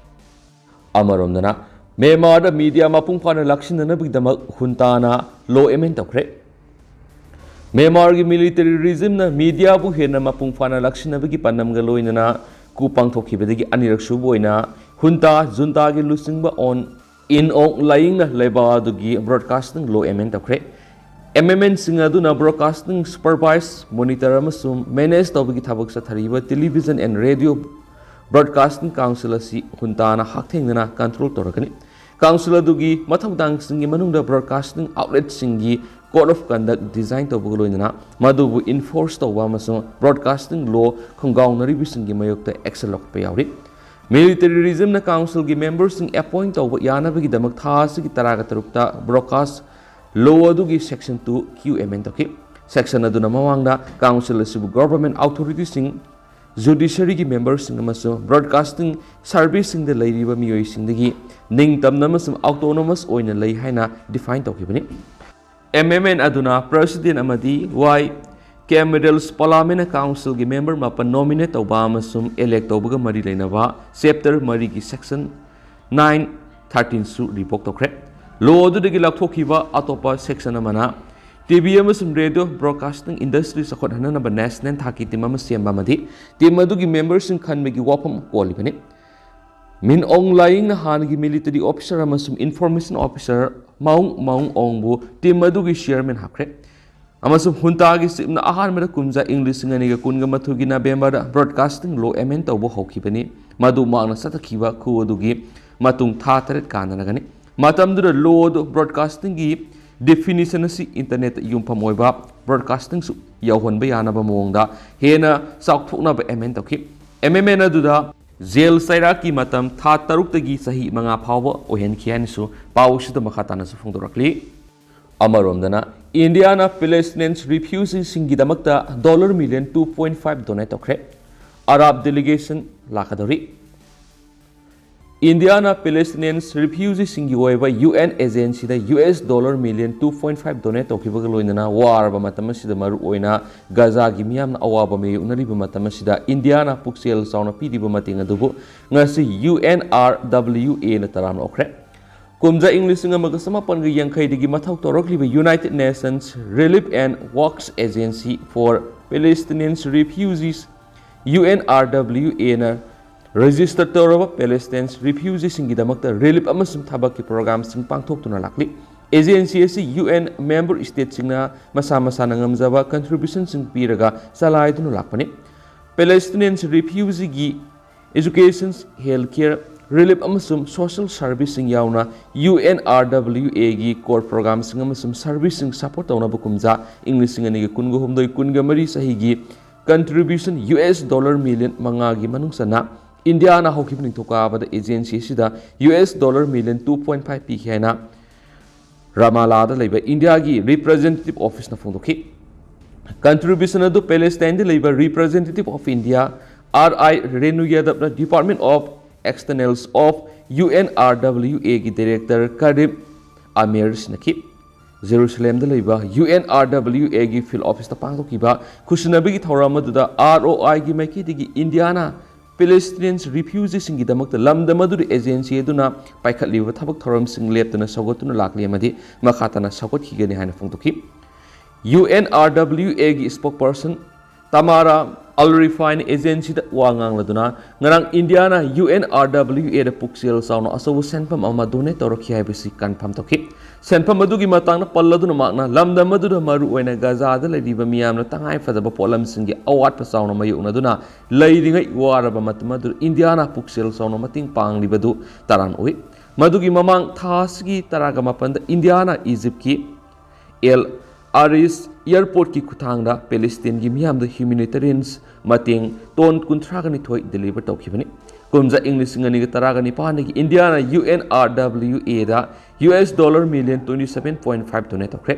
ꯑꯃꯔꯣꯝꯗꯅ, ꯃ꯭ꯌꯥꯟꯃꯥꯔꯗ ꯃꯤꯗꯤꯌꯥ ꯃꯄꯨꯡ ꯐꯥꯅ ꯂꯥꯛꯁꯤꯟꯅꯅꯕꯒꯤꯗꯃꯛ ꯍꯨꯟꯇꯥꯅ ꯂꯣ ꯑꯦꯃꯦꯟ ꯇꯧꯈ꯭ꯔꯦ꯫ ꯃ꯭ꯌꯥꯟꯃꯥꯔꯒꯤ ꯃꯤꯂꯤꯇꯔꯤ ꯔꯤꯖꯤꯝꯅ ꯃꯤꯗꯤꯌꯥꯕꯨ ꯍꯦꯟꯅ ꯃꯄꯨꯡ ꯐꯥꯅ ꯂꯥꯛꯁꯤꯟꯅꯕꯒꯤ ꯄꯥꯟꯗꯝꯒ ꯂꯣꯏꯅꯅ ꯀꯨ ꯄꯥꯡꯊꯣꯛꯈꯤꯕꯗꯒꯤ ꯑꯅꯤꯔꯛ ꯁꯨꯕ ꯑꯣꯏꯅ ꯍꯨꯟꯇꯥ ꯖꯨꯟꯇꯥꯒꯤ ꯂꯨꯆꯤꯡꯕ ꯑꯣꯟ ꯏꯟ ꯑꯣꯛ ꯂꯥꯏꯌꯦꯡꯅ ꯂꯩꯕꯥꯛ ꯑꯗꯨꯒꯤ ꯕ꯭ꯔꯣꯗꯀꯥꯁꯇꯤꯡ ꯂꯣ ꯑꯦꯃꯦꯟ ꯇꯧꯈ꯭ꯔꯦ꯫ ꯑꯦꯝ ꯑꯦꯝ ꯑꯦꯟꯁꯤꯡ ꯑꯗꯨꯅ ꯕ꯭ꯔꯣꯗꯀꯥꯁꯇꯤꯡ ꯁꯨꯄꯔꯚꯥꯏꯖ, ꯃꯣꯅꯤꯇꯔ ꯑꯃꯁꯨꯡ ꯃꯦꯅꯦꯖ ꯇꯧꯕꯒꯤ ꯊꯕꯛ ꯆꯠꯊꯔꯤꯕ television and radio broadcasting council ꯑꯁꯤ ꯍꯨꯟꯇꯥꯅ ꯍꯛꯊꯦꯡꯅꯅ ꯀꯟꯇ꯭ꯔꯣꯜ ꯇꯧꯔꯛꯀꯅꯤ꯫ ꯀꯥꯎꯟꯁꯤꯜ ꯑꯗꯨꯒꯤ ꯃꯊꯧꯗꯥꯡꯁꯤꯡꯒꯤ ꯃꯅꯨꯡꯗ ꯕ꯭ꯔꯣꯗꯀꯥꯁꯇꯤꯡ ꯑꯥꯎꯠꯂꯦꯠꯁꯤꯡꯒꯤ ꯀꯣꯗ ꯑꯣꯐ ꯀꯟꯗꯛ ꯗꯤꯖꯥꯏꯟ ꯇꯧꯕꯒ ꯂꯣꯏꯅꯅ ꯃꯗꯨꯕꯨ ꯏꯟꯐꯣꯔꯁ ꯇꯧꯕ ꯑꯃꯁꯨꯡ ꯕ꯭ꯔꯣꯗꯀꯥꯁꯇꯤꯡ ꯂꯣ ꯈꯣꯡꯒꯥꯎꯅꯔꯤꯕꯁꯤꯡꯒꯤ ꯃꯥꯌꯣꯛꯇ ꯑꯦꯛꯁꯟ ꯂꯧꯈꯠꯄ ꯌꯥꯎꯔꯤ꯫ ꯃꯤꯂꯤꯇꯔꯤ ꯔꯤꯖꯤꯝꯅ ꯀꯥꯎꯟꯁꯤꯜꯒꯤ ꯃꯦꯝꯕꯔꯁꯤꯡ ꯑꯦꯄꯣꯏꯟ ꯇꯧꯕ ꯌꯥꯅꯕꯒꯤꯗꯃꯛ ꯊꯥ ꯑꯁꯤꯒꯤ ꯇꯔꯥꯒ ꯇꯔꯨꯛꯇ ꯕ꯭ꯔꯣꯗꯀꯥꯁ ꯂꯣ ꯑꯗꯨꯒꯤ ꯁꯦꯛꯁꯟ ꯇꯨ ꯀ꯭ꯌꯨ ꯑꯦꯃꯦꯟ ꯇꯧꯈꯤ꯫ ꯁꯦꯛꯁꯟ ꯑꯗꯨꯅ ꯃꯃꯥꯡꯗ ꯀꯥꯎꯟꯁꯤꯜ ꯑꯁꯤꯕꯨ ꯒꯣꯚꯔꯟꯃꯦꯟꯠ ꯑꯣꯊꯣꯔꯤꯇꯤꯁꯤꯡ, ꯖꯨꯗꯤꯁꯔꯤꯒꯤ ꯃꯦꯝꯕꯔꯁꯤꯡ ꯑꯃꯁꯨꯡ ꯕ꯭ꯔꯣꯗꯀꯥꯁꯇꯤꯡ ꯁꯔꯚꯤꯁꯁꯤꯡꯗ ꯂꯩꯔꯤꯕ ꯃꯤꯑꯣꯏꯁꯤꯡꯗꯒꯤ ꯅꯤꯡꯇꯝꯅ ꯑꯃꯁꯨꯡ ꯑꯣꯇꯣꯅꯣꯃꯁ ꯑꯣꯏꯅ ꯂꯩ ꯍꯥꯏꯅ ꯗꯤꯐꯥꯏꯟ ꯇꯧꯈꯤꯕꯅꯤ꯫ ꯑꯦꯝ ꯑꯦꯝ ꯑꯦꯟ ꯑꯗꯨꯅ ꯄ꯭ꯔꯦꯁꯤꯗꯦꯟꯠ ꯑꯃꯗꯤ ꯋꯥꯏ ꯀꯦꯃꯦꯔꯦꯜꯁ ꯄꯥꯔꯂꯥꯃꯦꯟꯠꯅ ꯀꯥꯎꯟꯁꯤꯜꯒꯤ ꯃꯦꯝꯕꯔ ꯃꯥꯄꯟ ꯅꯣꯃꯤꯅꯦꯠ ꯇꯧꯕ ꯑꯃꯁꯨꯡ ꯏꯂꯦꯛ ꯇꯧꯕꯒ ꯃꯔꯤ ꯂꯩꯅꯕ ꯆꯦꯞꯇꯔ ꯃꯔꯤꯒꯤ ꯁꯦꯛꯁꯟ ꯅꯥꯏꯟ ꯊꯥꯔꯇꯤꯟꯁꯨ ꯔꯤꯚꯣꯛ ꯇꯧꯈ꯭ꯔꯦ꯫ ꯂꯣ ꯑꯗꯨꯗꯒꯤ ꯂꯧꯊꯣꯛꯈꯤꯕ ꯑꯇꯣꯞꯄ ꯁꯦꯛꯁꯟ ꯑꯃꯅ ꯇꯤ ꯚꯤ ꯑꯃꯁꯨꯡ ꯔꯦꯗꯤꯑꯣ ꯕ꯭ꯔꯣꯗꯀꯥꯁꯇꯤꯡ ꯏꯟꯗꯁꯇ꯭ꯔꯤ ꯆꯥꯎꯈꯠꯍꯟꯅꯅꯕ ꯅꯦꯁꯅꯦꯜ ꯊꯥꯛꯀꯤ ꯇꯤꯝ ꯑꯃ ꯁꯦꯝꯕ ꯑꯃꯗꯤ ꯇꯤꯝ ꯑꯗꯨꯒꯤ ꯃꯦꯝꯕꯔꯁꯤꯡ ꯈꯟꯕꯒꯤ ꯋꯥꯐꯝ ꯀꯣꯜꯂꯤꯕꯅꯤ꯫ ꯃꯤꯟ ꯑꯣꯡ ꯂꯥꯏꯌꯤꯡꯅ ꯍꯥꯟꯅꯒꯤ ꯃꯤꯂꯤꯇꯔꯤ ꯑꯣꯐꯤꯁꯥꯔ ꯑꯃꯁꯨꯡ ꯏꯟꯐꯣꯔꯃꯦꯁꯟ ꯑꯣꯐꯤꯁꯥꯔ ꯃꯥꯎꯡ ꯃꯥꯎꯡ ꯑꯣꯡꯕꯨ ꯇꯤꯝ ꯑꯗꯨꯒꯤ ꯆꯤꯌꯔꯃꯦꯟ ꯍꯥꯞꯈ꯭ꯔꯦ꯫ ꯑꯃꯁꯨꯡ ꯍꯨꯟꯇꯥꯒꯤ ꯆꯤꯞꯅ ꯑꯍꯥꯟꯕꯗ ꯀꯨꯝꯖꯥ ꯏꯪ ꯂꯤꯁꯤꯡ ꯑꯅꯤꯒ ꯀꯨꯟꯒ ꯃꯥꯊꯣꯏꯒꯤ ꯅꯕꯦꯝꯕꯔꯗ ꯕ꯭ꯔꯣꯗꯀꯥꯁꯇꯤꯡ ꯂꯣ ꯑꯦꯃꯦꯟ ꯇꯧꯕ ꯍꯧꯈꯤꯕꯅꯤ꯫ ꯃꯗꯨ ꯃꯍꯥꯛꯅ ꯆꯠꯊꯈꯤꯕ ꯈꯨ ꯑꯗꯨꯒꯤ ꯃꯇꯨꯡ ꯊꯥ ꯇꯔꯦꯠ ꯀꯥꯟꯅꯔꯒꯅꯤ꯫ ꯃꯇꯝꯗꯨꯗ ꯂꯣ ꯑꯗꯨ ꯕ꯭ꯔꯣꯗꯀꯥꯁꯇꯤꯡꯒꯤ ꯗꯤꯐꯤꯅꯤꯁꯟ ꯑꯁꯤ ꯏꯟꯇꯔꯅꯦꯠꯇ ꯌꯨꯝꯐꯝ ꯑꯣꯏꯕ ꯕ꯭ꯔꯣꯗꯀꯥꯁꯇꯤꯡꯁꯨ ꯌꯧꯍꯟꯕ ꯌꯥꯅꯕ ꯃꯑꯣꯡꯗ ꯍꯦꯟꯅ ꯆꯥꯎꯊꯣꯛꯅꯕ ꯑꯦꯃꯦꯟ ꯇꯧꯈꯤ꯫ ꯑꯦꯃꯦꯟꯃꯦꯟ ꯑꯗꯨꯗ ꯖꯦꯜ ꯆꯩꯔꯥꯛꯀꯤ ꯃꯇꯝ ꯊꯥ ꯇꯔꯨꯛꯇꯒꯤ ꯆꯍꯤ ꯃꯉꯥ ꯐꯥꯎꯕ ꯑꯣꯏꯍꯟꯈꯤ ꯍꯥꯏꯅꯁꯨ ꯄꯥꯎ ꯑꯁꯤꯗ ꯃꯈꯥ ꯇꯥꯅꯁꯨ ꯐꯣꯡꯗꯣꯔꯛꯂꯤ꯫ ꯑꯃꯔꯣꯝꯗꯅ, ꯏꯟꯗꯤꯌꯥꯅ ꯄꯦꯂꯦꯁꯇꯤꯅꯤꯌꯟꯁ ꯔꯤꯐ꯭ꯌꯨꯖꯤꯁꯤꯡꯒꯤꯗꯃꯛꯇ dollar million two point five donate ꯇꯧꯈ꯭ꯔꯦ꯫ ꯑꯔꯥꯕ ꯗꯦꯂꯤꯒꯦꯁꯟ ꯂꯥꯛꯀꯗꯧꯔꯤ꯫ ꯏꯟꯗꯤꯌꯥꯅ ꯄꯦꯂꯦꯁꯇꯤꯅꯤꯌꯟꯁ ꯔꯤꯐ꯭ꯌꯨꯖꯤꯁꯤꯡꯒꯤ ꯑꯣꯏꯕ ꯌꯨ ꯑꯦꯟ ꯑꯦꯖꯦꯟꯁꯤꯗ U S dollar million two point five donate ꯇꯧꯈꯤꯕꯒ ꯂꯣꯏꯅꯅ ꯋꯥꯔꯕ ꯃꯇꯝ ꯑꯁꯤꯗ ꯃꯔꯨꯑꯣꯏꯅ ꯒꯖꯥꯒꯤ ꯃꯤꯌꯥꯝꯅ ꯑꯋꯥꯕ ꯃꯥꯌꯣꯛꯅꯔꯤꯕ ꯃꯇꯝ ꯑꯁꯤꯗ ꯏꯟꯗꯤꯌꯥꯅ ꯄꯨꯛꯆꯦꯜ ꯆꯥꯎꯅ ꯄꯤꯔꯤꯕ ꯃꯇꯦꯡ ꯑꯗꯨꯕꯨ ꯉꯁꯤ ꯌꯨ ꯑꯦꯟ ꯑꯥꯔ ꯗꯕ꯭ꯂꯤꯌꯨ ꯑꯦꯅ ꯇꯔꯥꯝꯅ ꯑꯣꯛꯈ꯭ꯔꯦ꯫ ꯀꯨꯝꯖꯥ ꯏꯪ ꯂꯤꯁꯤꯡ ꯑꯃꯒ ꯆꯃꯥꯄꯟꯒ ꯌꯥꯡꯈꯩꯗꯒꯤ ꯃꯊꯧ ꯇꯧꯔꯛꯂꯤꯕ United Nations Relief and Works Agency for Palestinian Refugees, U N R W ꯑꯦꯅ ꯔꯦꯖꯤꯁꯇꯔ ꯇꯧꯔꯕ ꯄꯦꯂꯦꯁꯇꯤꯟꯁ ꯔꯤꯐ꯭ꯌꯨꯖꯤꯁꯤꯡꯒꯤꯗꯃꯛꯇ ꯔꯤꯂꯤꯐ ꯑꯃꯁꯨꯡ ꯊꯕꯛꯀꯤ ꯄ꯭ꯔꯣꯒ꯭ꯔꯥꯝꯁꯤꯡ ꯄꯥꯡꯊꯣꯛꯇꯨꯅ ꯂꯥꯛꯂꯤ꯫ ꯑꯦꯖꯦꯟꯁꯤ ꯑꯁꯤ ꯌꯨ ꯑꯦꯟ ꯃꯦꯝꯕꯔ ꯁ꯭ꯇꯦꯠꯁꯤꯡꯅ ꯃꯁꯥ ꯃꯁꯥꯅ ꯉꯝꯖꯕ ꯀꯟꯇ꯭ꯔꯤꯕ꯭ꯌꯨꯁꯟꯁꯤꯡ ꯄꯤꯔꯒ ꯆꯂꯥꯏꯗꯨꯅ ꯂꯥꯛꯄꯅꯤ꯫ ꯄꯦꯂꯦꯁꯇꯤꯅꯤꯌꯟꯁ ꯔꯤꯐ꯭ꯌꯨꯖꯤꯒꯤ education, health care, relief ꯑꯃꯁꯨꯡ social serviceꯁꯤꯡ ꯌꯥꯎꯅ ꯌꯨ ꯑꯦꯟ ꯑꯥꯔ ꯗꯕ꯭ꯂꯤꯌꯨ ꯑꯦꯒꯤ core programꯁꯤꯡ ꯑꯃꯁꯨꯡ serviceꯁꯤꯡ support ꯇꯧꯅꯕ ꯀꯨꯝꯖꯥ ꯏꯪ ꯂꯤꯁꯤꯡ ꯑꯅꯤꯒ ꯀꯨꯟꯒ ꯍꯨꯝꯗꯣꯏ ꯀꯨꯟꯒ ꯃꯔꯤ ꯆꯍꯤꯒꯤ contribution U S dollar million ꯃꯉꯥꯒꯤ ꯃꯅꯨꯡ ꯆꯟꯅ ꯏꯟꯗꯤꯌꯥꯅ ꯍꯧꯈꯤꯕ ꯅꯤꯡꯊꯧꯀꯥꯕꯗ ꯑꯦꯖꯦꯟꯁꯤ ꯑꯁꯤꯗ U S dollar million two point five ꯄꯤꯈꯤ ꯍꯥꯏꯅ ꯔꯥꯃꯥꯂꯥꯗ ꯂꯩꯕ ꯏꯟꯗꯤꯌꯥꯒꯤ ꯔꯤꯄ꯭ꯔꯖꯦꯟꯇꯦꯇꯤꯚ ꯑꯣꯐꯤꯁꯅ ꯐꯣꯡꯗꯣꯛꯈꯤ꯫ Contribution ꯑꯗꯨ ꯄꯦꯂꯦꯁꯇꯥꯏꯟꯗ ꯂꯩꯕ Representative of India, R I Renu ꯌꯥꯗꯕꯅ Department of Externals of U N R W ꯑꯦꯒꯤ ꯗꯥꯏꯔꯦꯛꯇꯔ ꯀꯔꯤꯝ ꯑꯃꯤꯔ ꯁꯤꯟꯅꯈꯤ꯫ ꯖꯦꯔꯨꯁꯂꯦꯝꯗ ꯂꯩꯕ ꯌꯨ ꯑꯦꯟ ꯑꯥꯔ ꯗꯕ꯭ꯂꯤꯌꯨ ꯑꯦꯒꯤ ꯐꯤꯜꯗ ꯑꯣꯐꯤꯁꯇ ꯄꯥꯡꯊꯣꯛꯈꯤꯕ ꯈꯨꯠꯁꯤꯟꯅꯕꯒꯤ ꯊꯧꯔꯝ ꯑꯗꯨꯗ ꯑꯥꯔ ꯑꯣ ꯑꯥꯏꯒꯤ ꯃꯥꯏꯀꯩꯗꯒꯤ ꯏꯟꯗꯤꯌꯥꯅ ꯄꯦꯂꯦꯁꯇꯤꯅꯤꯌꯟꯁ ꯔꯤꯐ꯭ꯌꯨꯖꯤꯁꯤꯡꯒꯤꯗꯃꯛꯇ ꯂꯝꯗꯝ ꯑꯗꯨꯗ ꯑꯦꯖꯦꯟꯁꯤ ꯑꯗꯨꯅ ꯄꯥꯏꯈꯠꯂꯤꯕ ꯊꯕꯛ ꯊꯧꯔꯝꯁꯤꯡ ꯂꯦꯞꯇꯅ ꯁꯧꯒꯠꯇꯨꯅ ꯂꯥꯛꯂꯤ ꯑꯃꯗꯤ ꯃꯈꯥ ꯇꯥꯅ ꯁꯧꯒꯠꯈꯤꯒꯅꯤ ꯍꯥꯏꯅ ꯐꯣꯡꯗꯣꯛꯈꯤ꯫ ꯌꯨ ꯑꯦꯟ ꯑꯥꯔ ꯗꯕ꯭ꯂꯤꯌꯨ ꯑꯦꯒꯤ spokesperson ꯇꯃꯥꯔꯥ Al Refine Agency ꯗ ꯋꯥ ꯉꯥꯡꯂꯗꯨꯅ ꯉꯔꯥꯡ ꯏꯟꯗꯤꯌꯥꯅ ꯌꯨ ꯑꯦꯟ ꯑꯥꯔ ꯗꯕ꯭ꯂꯤꯎ ꯑꯦ ꯗ ꯄꯨꯛꯆꯦꯜ ꯆꯥꯎꯅ ꯑꯆꯧꯕ ꯁꯦꯟꯐꯝ ꯑꯃ ꯗꯣꯅꯦꯠ ꯇꯧꯔꯛꯈꯤ ꯍꯥꯏꯕꯁꯤ ꯀꯟꯐꯥꯔꯝ ꯇꯧꯈꯤ꯫ ꯁꯦꯟꯐꯝ ꯑꯗꯨꯒꯤ ꯃꯇꯥꯡꯗ ꯄꯜꯂꯗꯨꯅ ꯃꯍꯥꯛꯅ ꯂꯝꯗꯝ ꯑꯗꯨꯗ ꯃꯔꯨꯑꯣꯏꯅ ꯒꯖꯥꯗ ꯂꯩꯔꯤꯕ ꯃꯤꯌꯥꯝꯅ ꯇꯉꯥꯏ ꯐꯗꯕ ꯄꯣꯠꯂꯝꯁꯤꯡꯒꯤ ꯑꯋꯥꯠꯄ ꯆꯥꯎꯅ ꯃꯥꯌꯣꯛꯅꯗꯨꯅ ꯂꯩꯔꯤꯉꯩ ꯋꯥꯔꯕ ꯃꯇꯝ ꯑꯗꯨꯗ ꯏꯟꯗꯤꯌꯥꯅ ꯄꯨꯛꯆꯦꯜ ꯆꯥꯎꯅ ꯃꯇꯦꯡ ꯄꯥꯡꯂꯤꯕꯗꯨ ꯇꯔꯥꯝꯅ ꯑꯣꯛꯏ꯫ ꯃꯗꯨꯒꯤ ꯃꯃꯥꯡ ꯊꯥ ꯑꯁꯤꯒꯤ ꯇꯔꯥꯒ ꯃꯥꯄꯟꯗ ꯏꯟꯗꯤꯌꯥꯅ ꯏꯖꯤꯞꯀꯤ ꯑꯦꯜ ꯑꯥꯔꯤꯁ ꯑꯦꯌꯔꯄꯣꯔꯠꯀꯤ ꯈꯨꯠꯊꯥꯡꯗ ꯄꯦꯂꯦꯁꯇꯤꯟꯒꯤ ꯃꯤꯌꯥꯝꯗ ꯍ꯭ꯌꯨꯃꯦꯅꯤꯇꯦꯔꯤꯌꯟ ꯃꯇꯦꯡ ꯇꯣꯟ ꯀꯨꯟꯊ꯭ꯔꯥꯒ ꯅꯤꯊꯣꯏ ꯗꯦꯂꯤꯚꯔ ꯇꯧꯈꯤꯕꯅꯤ꯫ ꯀꯨꯝꯖꯥ ꯏꯪ ꯂꯤꯁꯤꯡ ꯑꯅꯤꯒ ꯇꯔꯥꯒ ꯅꯤꯄꯥꯟꯗꯒꯤ ꯏꯟꯗꯤꯌꯥꯅ ꯌꯨ ꯑꯦꯟ ꯑꯥꯔ ꯗꯕ꯭ꯂꯤꯎ ꯑꯦꯗ U S dollar million twenty seven point five donate ꯇꯧꯈ꯭ꯔꯦ꯫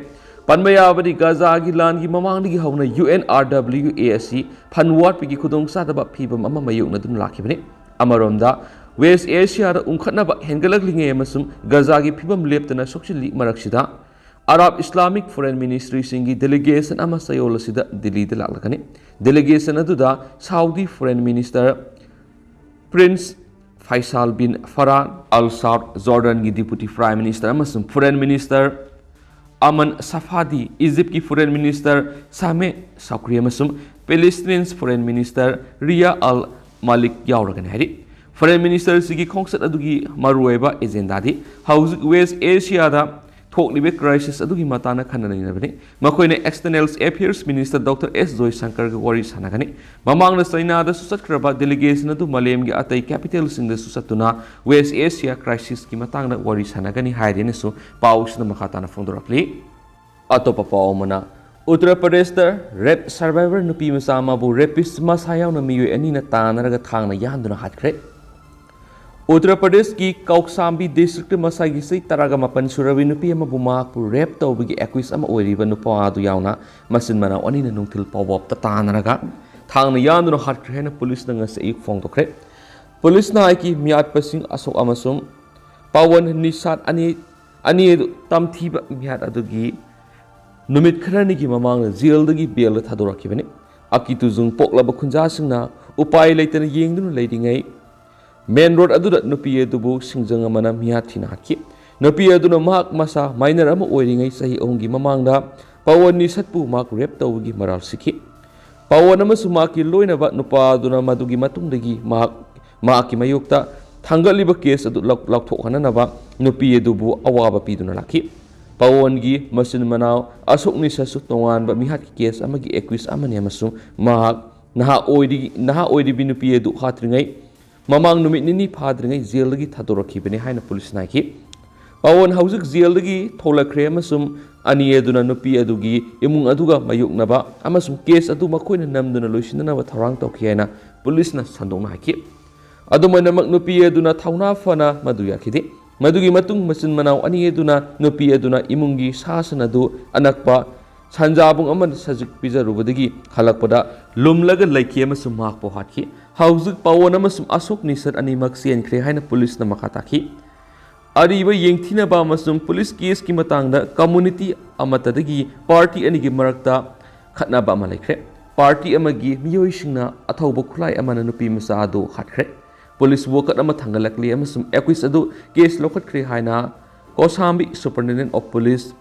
ꯄꯟꯕ ꯌꯥꯕꯗꯤ, ꯒꯖꯥꯒꯤ ꯂꯥꯟꯒꯤ ꯃꯃꯥꯡꯗꯒꯤ ꯍꯧꯅ U N R W A ꯑꯁꯤ ꯐꯟ ꯋꯥꯠꯄꯒꯤ ꯈꯨꯗꯣꯡꯆꯥꯗꯕ ꯐꯤꯚꯝ ꯑꯃ ꯃꯥꯌꯣꯛꯅꯗꯨꯅ ꯂꯥꯛꯈꯤꯕꯅꯤ꯫ ꯑꯃꯔꯣꯝꯗ, ꯋꯦꯁ ꯑꯦꯁꯤꯌꯥꯗ ꯎꯪꯈꯠꯅꯕ ꯍꯦꯟꯒꯠꯂꯛꯂꯤꯉꯩ ꯑꯃꯁꯨꯡ ꯒꯖꯥꯒꯤ ꯐꯤꯚꯝ ꯂꯦꯞꯇꯅ ꯁꯣꯛꯆꯤꯜꯂꯤ ꯃꯔꯛꯁꯤꯗ, ꯑꯔꯥꯕ ꯏꯁꯂꯥꯃꯤꯛ ꯐꯣꯔꯦꯟ ꯃꯤꯅꯤꯁꯇ꯭ꯔꯤꯁꯤꯡꯒꯤ ꯗꯦꯂꯤꯒꯦꯁꯟ ꯑꯃ ꯆꯌꯣꯜ ꯑꯁꯤꯗ ꯗꯤꯜꯂꯤꯗ ꯂꯥꯛꯂꯒꯅꯤ꯫ ꯗꯦꯂꯤꯒꯦꯁꯟ ꯑꯗꯨꯗ ꯁꯥꯎꯗꯤ ꯐꯣꯔꯦꯟ ꯃꯤꯅꯤꯁꯇꯔ ꯄ꯭ꯔꯤꯟꯁ ꯐꯩꯁꯥꯜ ꯕꯤꯟ ꯐꯔꯥꯟ ꯑꯜ ꯁꯥꯎꯗ, ꯖꯣꯔꯗꯟꯒꯤ ꯗꯤꯄꯨꯇꯤ ꯄ꯭ꯔꯥꯏꯝ ꯃꯤꯅꯤꯁꯇꯔ ꯑꯃꯁꯨꯡ ꯐꯣꯔꯦꯟ ꯃꯤꯅꯤꯁꯇꯔ ꯑꯃꯟ ꯁꯐꯥꯗꯤ, ꯏꯖꯤꯞꯀꯤ ꯐꯣꯔꯦꯟ ꯃꯤꯅꯤꯁꯇꯔ ꯁꯥꯃꯦ ꯁꯧꯀ꯭ꯔꯤ ꯑꯃꯁꯨꯡ ꯄꯦꯂꯦꯁꯇꯤꯅꯤꯌꯟꯁ ꯐꯣꯔꯦꯟ ꯃꯤꯅꯤꯁꯇꯔ ꯔꯤꯌꯥ ꯑꯜ ꯃꯥꯂꯤꯛ ꯌꯥꯎꯔꯒꯅꯤ ꯍꯥꯏꯔꯤ꯫ ꯐꯣꯔꯦꯟ ꯃꯤꯅꯤꯁꯇꯔꯁꯤꯒꯤ ꯈꯣꯡꯆꯠ ꯑꯗꯨꯒꯤ ꯃꯔꯨꯑꯣꯏꯕ ꯑꯦꯖꯦꯟꯗꯥꯗꯤ ꯍꯧꯖꯤꯛ ꯋꯦꯁ ꯑꯦꯁꯤꯌꯥꯗ ꯊꯣꯛꯂꯤꯕ ꯀ꯭ꯔꯥꯏꯁꯤꯁ ꯑꯗꯨꯒꯤ ꯃꯇꯥꯡꯗ ꯈꯟꯅ ꯅꯩꯅꯕꯅꯤ꯫ ꯃꯈꯣꯏꯅ ꯑꯦꯛꯁꯇꯔꯅꯦꯜ ꯑꯦꯐꯤꯌꯔꯁ ꯃꯤꯅꯤꯁꯇꯔ ꯗꯣꯛꯇꯔ ꯑꯦꯁ ꯖꯣꯏꯁꯪꯀꯔꯒ ꯋꯥꯔꯤ ꯁꯥꯟꯅꯒꯅꯤ꯫ ꯃꯃꯥꯡꯗ ꯆꯩꯅꯥꯗꯁꯨ ꯆꯠꯈ꯭ꯔꯕ ꯗꯦꯂꯤꯒꯦꯁꯟ ꯑꯗꯨ ꯃꯥꯂꯦꯝꯒꯤ ꯑꯇꯩ ꯀꯦꯄꯤꯇꯦꯜꯁꯤꯡꯗꯁꯨ ꯆꯠꯇꯨꯅ ꯋꯦꯁ ꯑꯦꯁꯤꯌꯥ ꯀ꯭ꯔꯥꯏꯁꯤꯁꯀꯤ ꯃꯇꯥꯡꯗ ꯋꯥꯔꯤ ꯁꯥꯟꯅꯒꯅꯤ ꯍꯥꯏꯔꯦꯅꯁꯨ ꯄꯥꯎꯁꯤꯅ ꯃꯈꯥ ꯇꯥꯅ ꯐꯣꯡꯗꯣꯔꯛꯂꯤ꯫ ꯑꯇꯣꯞꯄ ꯄꯥꯎ ꯑꯃꯅ, ꯎꯠꯇꯔ ꯄ꯭ꯔꯗꯦꯁꯇ ꯔꯦꯞ ꯁꯔꯚꯥꯏꯚꯔ ꯅꯨꯄꯤ ꯃꯆꯥ ꯑꯃꯕꯨ ꯔꯦꯄꯤꯁ ꯃꯁꯥ ꯌꯥꯎꯅ ꯃꯤꯑꯣꯏ ꯑꯅꯤꯅ ꯇꯥꯟꯅꯔꯒ ꯊꯥꯡꯅ ꯌꯥꯟꯗꯨꯅ ꯍꯥꯠꯈ꯭ꯔꯦ꯫ ꯎꯠꯇꯔ ꯄ꯭ꯔꯗꯦꯁꯀꯤ ꯀꯧꯁꯥꯝꯕꯤ ꯗꯤꯁꯇ꯭ꯔꯤꯛꯇ ꯃꯁꯥꯒꯤ ꯆꯍꯤ ꯇꯔꯥꯒ ꯃꯥꯄꯟ ꯁꯨꯔꯕꯤ ꯅꯨꯄꯤ ꯑꯃꯕꯨ ꯃꯍꯥꯛꯄꯨ ꯔꯦꯞ ꯇꯧꯕꯒꯤ ꯑꯦꯀ꯭ꯌꯨꯁ ꯑꯃ ꯑꯣꯏꯔꯤꯕ ꯅꯨꯄꯥ ꯑꯗꯨ ꯌꯥꯎꯅ ꯃꯆꯤꯟ ꯃꯅꯥꯎ ꯑꯅꯤꯅ ꯅꯨꯡꯊꯤꯜ ꯐꯥꯎꯕ ꯇꯥꯟꯅꯔꯒ ꯊꯥꯡꯅ ꯌꯥꯟꯗꯨꯅ ꯍꯥꯠꯈ꯭ꯔꯦ ꯍꯥꯏꯅ ꯄꯨꯂꯤꯁꯅ ꯉꯁꯤ ꯑꯌꯨꯛ ꯐꯣꯡꯗꯣꯛꯈ꯭ꯔꯦ꯫ ꯄꯨꯂꯤꯁꯅ ꯍꯥꯏꯈꯤ, ꯃꯤꯌꯥꯠꯄꯁꯤꯡ ꯑꯁꯣꯛ ꯑꯃꯁꯨꯡ ꯄꯋꯟ ꯅꯤꯁꯥꯠ ꯑꯅꯤ, ꯑꯅꯤ ꯑꯗꯨ ꯇꯝꯊꯤꯕ ꯃꯤꯍꯥꯠ ꯑꯗꯨꯒꯤ ꯅꯨꯃꯤꯠ ꯈꯔꯅꯤꯒꯤ ꯃꯃꯥꯡꯗ ꯖꯦꯜꯗꯒꯤ ꯕꯦꯜꯗ ꯊꯥꯗꯣꯔꯛꯈꯤꯕꯅꯤ꯫ ꯑꯀꯤ ꯇꯨꯖꯨꯡ ꯄꯣꯛꯂꯕ ꯈꯨꯟꯖꯥꯁꯤꯡꯅ ꯎꯄꯥꯏ ꯂꯩꯇꯅ ꯌꯦꯡꯗꯨꯅ ꯂꯩꯔꯤꯉꯩ, ꯃꯦꯟ ꯔꯣꯗ ꯑꯗꯨꯗ ꯅꯨꯄꯤ ꯑꯗꯨꯕꯨ ꯁꯤꯡꯖꯪ ꯑꯃꯅ ꯃꯤꯍꯥꯠ ꯊꯤꯅ ꯍꯥꯠꯈꯤ꯫ ꯅꯨꯄꯤ ꯑꯗꯨꯅ ꯃꯍꯥꯛ ꯃꯁꯥ ꯃꯥꯏꯅꯔ ꯑꯃ ꯑꯣꯏꯔꯤꯉꯩ ꯆꯍꯤ ꯑꯍꯨꯝꯒꯤ ꯃꯃꯥꯡꯗ ꯄꯋꯟ ꯅꯤꯁꯠꯄꯨ ꯃꯍꯥꯛ ꯔꯦꯞ ꯇꯧꯕꯒꯤ ꯃꯔꯥꯜ ꯁꯤꯈꯤ꯫ ꯄꯥꯋꯣꯟ ꯑꯃꯁꯨꯡ ꯃꯍꯥꯛꯀꯤ ꯂꯣꯏꯅꯕ ꯅꯨꯄꯥ ꯑꯗꯨꯅ ꯃꯗꯨꯒꯤ ꯃꯇꯨꯡꯗꯒꯤ ꯃꯍꯥꯛ, ꯃꯍꯥꯛꯀꯤ ꯃꯥꯌꯣꯛꯇ ꯊꯥꯡꯒꯠꯂꯤꯕ ꯀꯦꯁ ꯑꯗꯨ ꯂꯧ-, ꯂꯥꯎꯊꯣꯛꯍꯟꯅꯅꯕ ꯅꯨꯄꯤ ꯑꯗꯨꯕꯨ ꯑꯋꯥꯕ ꯄꯤꯗꯨꯅ ꯂꯥꯛꯈꯤ꯫ ꯄꯥꯋꯣꯟꯒꯤ ꯃꯆꯤꯟ ꯃꯅꯥꯎ ꯑꯁꯣꯛ ꯅꯤꯁꯠꯁꯨ ꯇꯣꯉꯥꯟꯕ ꯃꯤꯍꯥꯠꯀꯤ ꯀꯦꯁ ꯑꯃꯒꯤ ꯑꯦꯀ꯭ꯌꯨꯁ ꯑꯃꯅꯤ ꯑꯃꯁꯨꯡ ꯃꯍꯥꯛ ꯅꯍꯥ ꯑꯣꯏꯔꯤ-, ꯅꯍꯥ ꯑꯣꯏꯔꯤꯕꯤ ꯅꯨꯄꯤ ꯑꯗꯨ ꯍꯥꯠꯇ꯭ꯔꯤꯉꯩ ꯃꯃꯥꯡ ꯅꯨꯃꯤꯠ ꯅꯤꯅꯤ ꯐꯥꯗ꯭ꯔꯤꯉꯩ ꯖꯦꯜꯗꯒꯤ ꯊꯥꯗꯣꯔꯛꯈꯤꯕꯅꯤ ꯍꯥꯏꯅ ꯄꯨꯂꯤꯁꯅ ꯍꯥꯏꯈꯤ꯫ ꯄꯥꯋꯣꯟ ꯍꯧꯖꯤꯛ ꯖꯦꯜꯗꯒꯤ ꯊꯣꯛꯂꯛꯈ꯭ꯔꯦ ꯑꯃꯁꯨꯡ ꯑꯅꯤ ꯑꯗꯨꯅ ꯅꯨꯄꯤ ꯑꯗꯨꯒꯤ ꯏꯃꯨꯡ ꯑꯗꯨꯒ ꯃꯥꯌꯣꯛꯅꯕ ꯑꯃꯁꯨꯡ ꯀꯦꯁ ꯑꯗꯨ ꯃꯈꯣꯏꯅ ꯅꯝꯗꯨꯅ ꯂꯣꯏꯁꯤꯟꯅꯅꯕ ꯊꯧꯔꯥꯡ ꯇꯧꯈꯤ ꯍꯥꯏꯅ ꯄꯨꯂꯤꯁꯅ ꯁꯟꯗꯣꯛꯅ ꯍꯥꯏꯈꯤ꯫ ꯑꯗꯨꯝ ꯑꯣꯏꯅꯃꯛ, ꯅꯨꯄꯤ ꯑꯗꯨꯅ ꯊꯧꯅꯥ ꯐꯅ ꯃꯗꯨ ꯌꯥꯈꯤꯗꯦ꯫ ꯃꯗꯨꯒꯤ ꯃꯇꯨꯡ ꯃꯆꯤꯟ ꯃꯅꯥꯎ ꯑꯅꯤ ꯑꯗꯨꯅ ꯅꯨꯄꯤ ꯑꯗꯨꯅ ꯏꯃꯨꯡꯒꯤ ꯁꯥ ꯁꯟ ꯑꯗꯨ ꯑꯅꯛꯄ ꯁꯟꯖꯥꯕꯨꯡ ꯑꯃꯗ ꯁꯖꯤꯛ ꯄꯤꯖꯔꯨꯕꯗꯒꯤ ꯍꯜꯂꯛꯄꯗ ꯂꯨꯝꯂꯒ ꯂꯩꯈꯤ ꯑꯃꯁꯨꯡ ꯃꯍꯥꯛꯄꯨ ꯍꯥꯠꯈꯤ꯫ ꯍꯧꯖꯤꯛ ꯄꯥꯋꯣꯟ ꯑꯃꯁꯨꯡ ꯑꯁꯣꯛ ꯅꯤꯁꯠ ꯑꯅꯤꯃꯛ ꯆꯦꯟꯈ꯭ꯔꯦ ꯍꯥꯏꯅ ꯄꯨꯂꯤꯁꯅ ꯃꯈꯥ ꯇꯥꯈꯤ꯫ ꯑꯔꯤꯕ ꯌꯦꯡꯊꯤꯅꯕ ꯑꯃꯁꯨꯡ ꯄꯨꯂꯤꯁ ꯀꯦꯁꯀꯤ ꯃꯇꯥꯡꯗ ꯀꯝꯃ꯭ꯌꯨꯅꯤꯇꯤ ꯑꯃꯠꯇꯗꯒꯤ ꯄꯥꯔꯇꯤ ꯑꯅꯤꯒꯤ ꯃꯔꯛꯇ ꯈꯠꯅꯕ ꯑꯃ ꯂꯩꯈ꯭ꯔꯦ꯫ ꯄꯥꯔꯇꯤ ꯑꯃꯒꯤ ꯃꯤꯑꯣꯏꯁꯤꯡꯅ ꯑꯊꯧꯕ ꯈꯨꯠꯂꯥꯏ ꯑꯃꯅ ꯅꯨꯄꯤ ꯃꯆꯥ ꯑꯗꯨ ꯍꯥꯠꯈ꯭ꯔꯦ꯫ ꯄꯨꯂꯤꯁ ꯋꯥꯀꯠ ꯑꯃ ꯊꯥꯡꯒꯠꯂꯛꯂꯤ ꯑꯃꯁꯨꯡ ꯑꯦꯀ꯭ꯌꯨꯁ ꯑꯗꯨ ꯀꯦꯁ ꯂꯧꯈꯠꯈ꯭ꯔꯦ ꯍꯥꯏꯅ ꯀꯣꯁꯥꯝꯕꯤ Superintendent of Police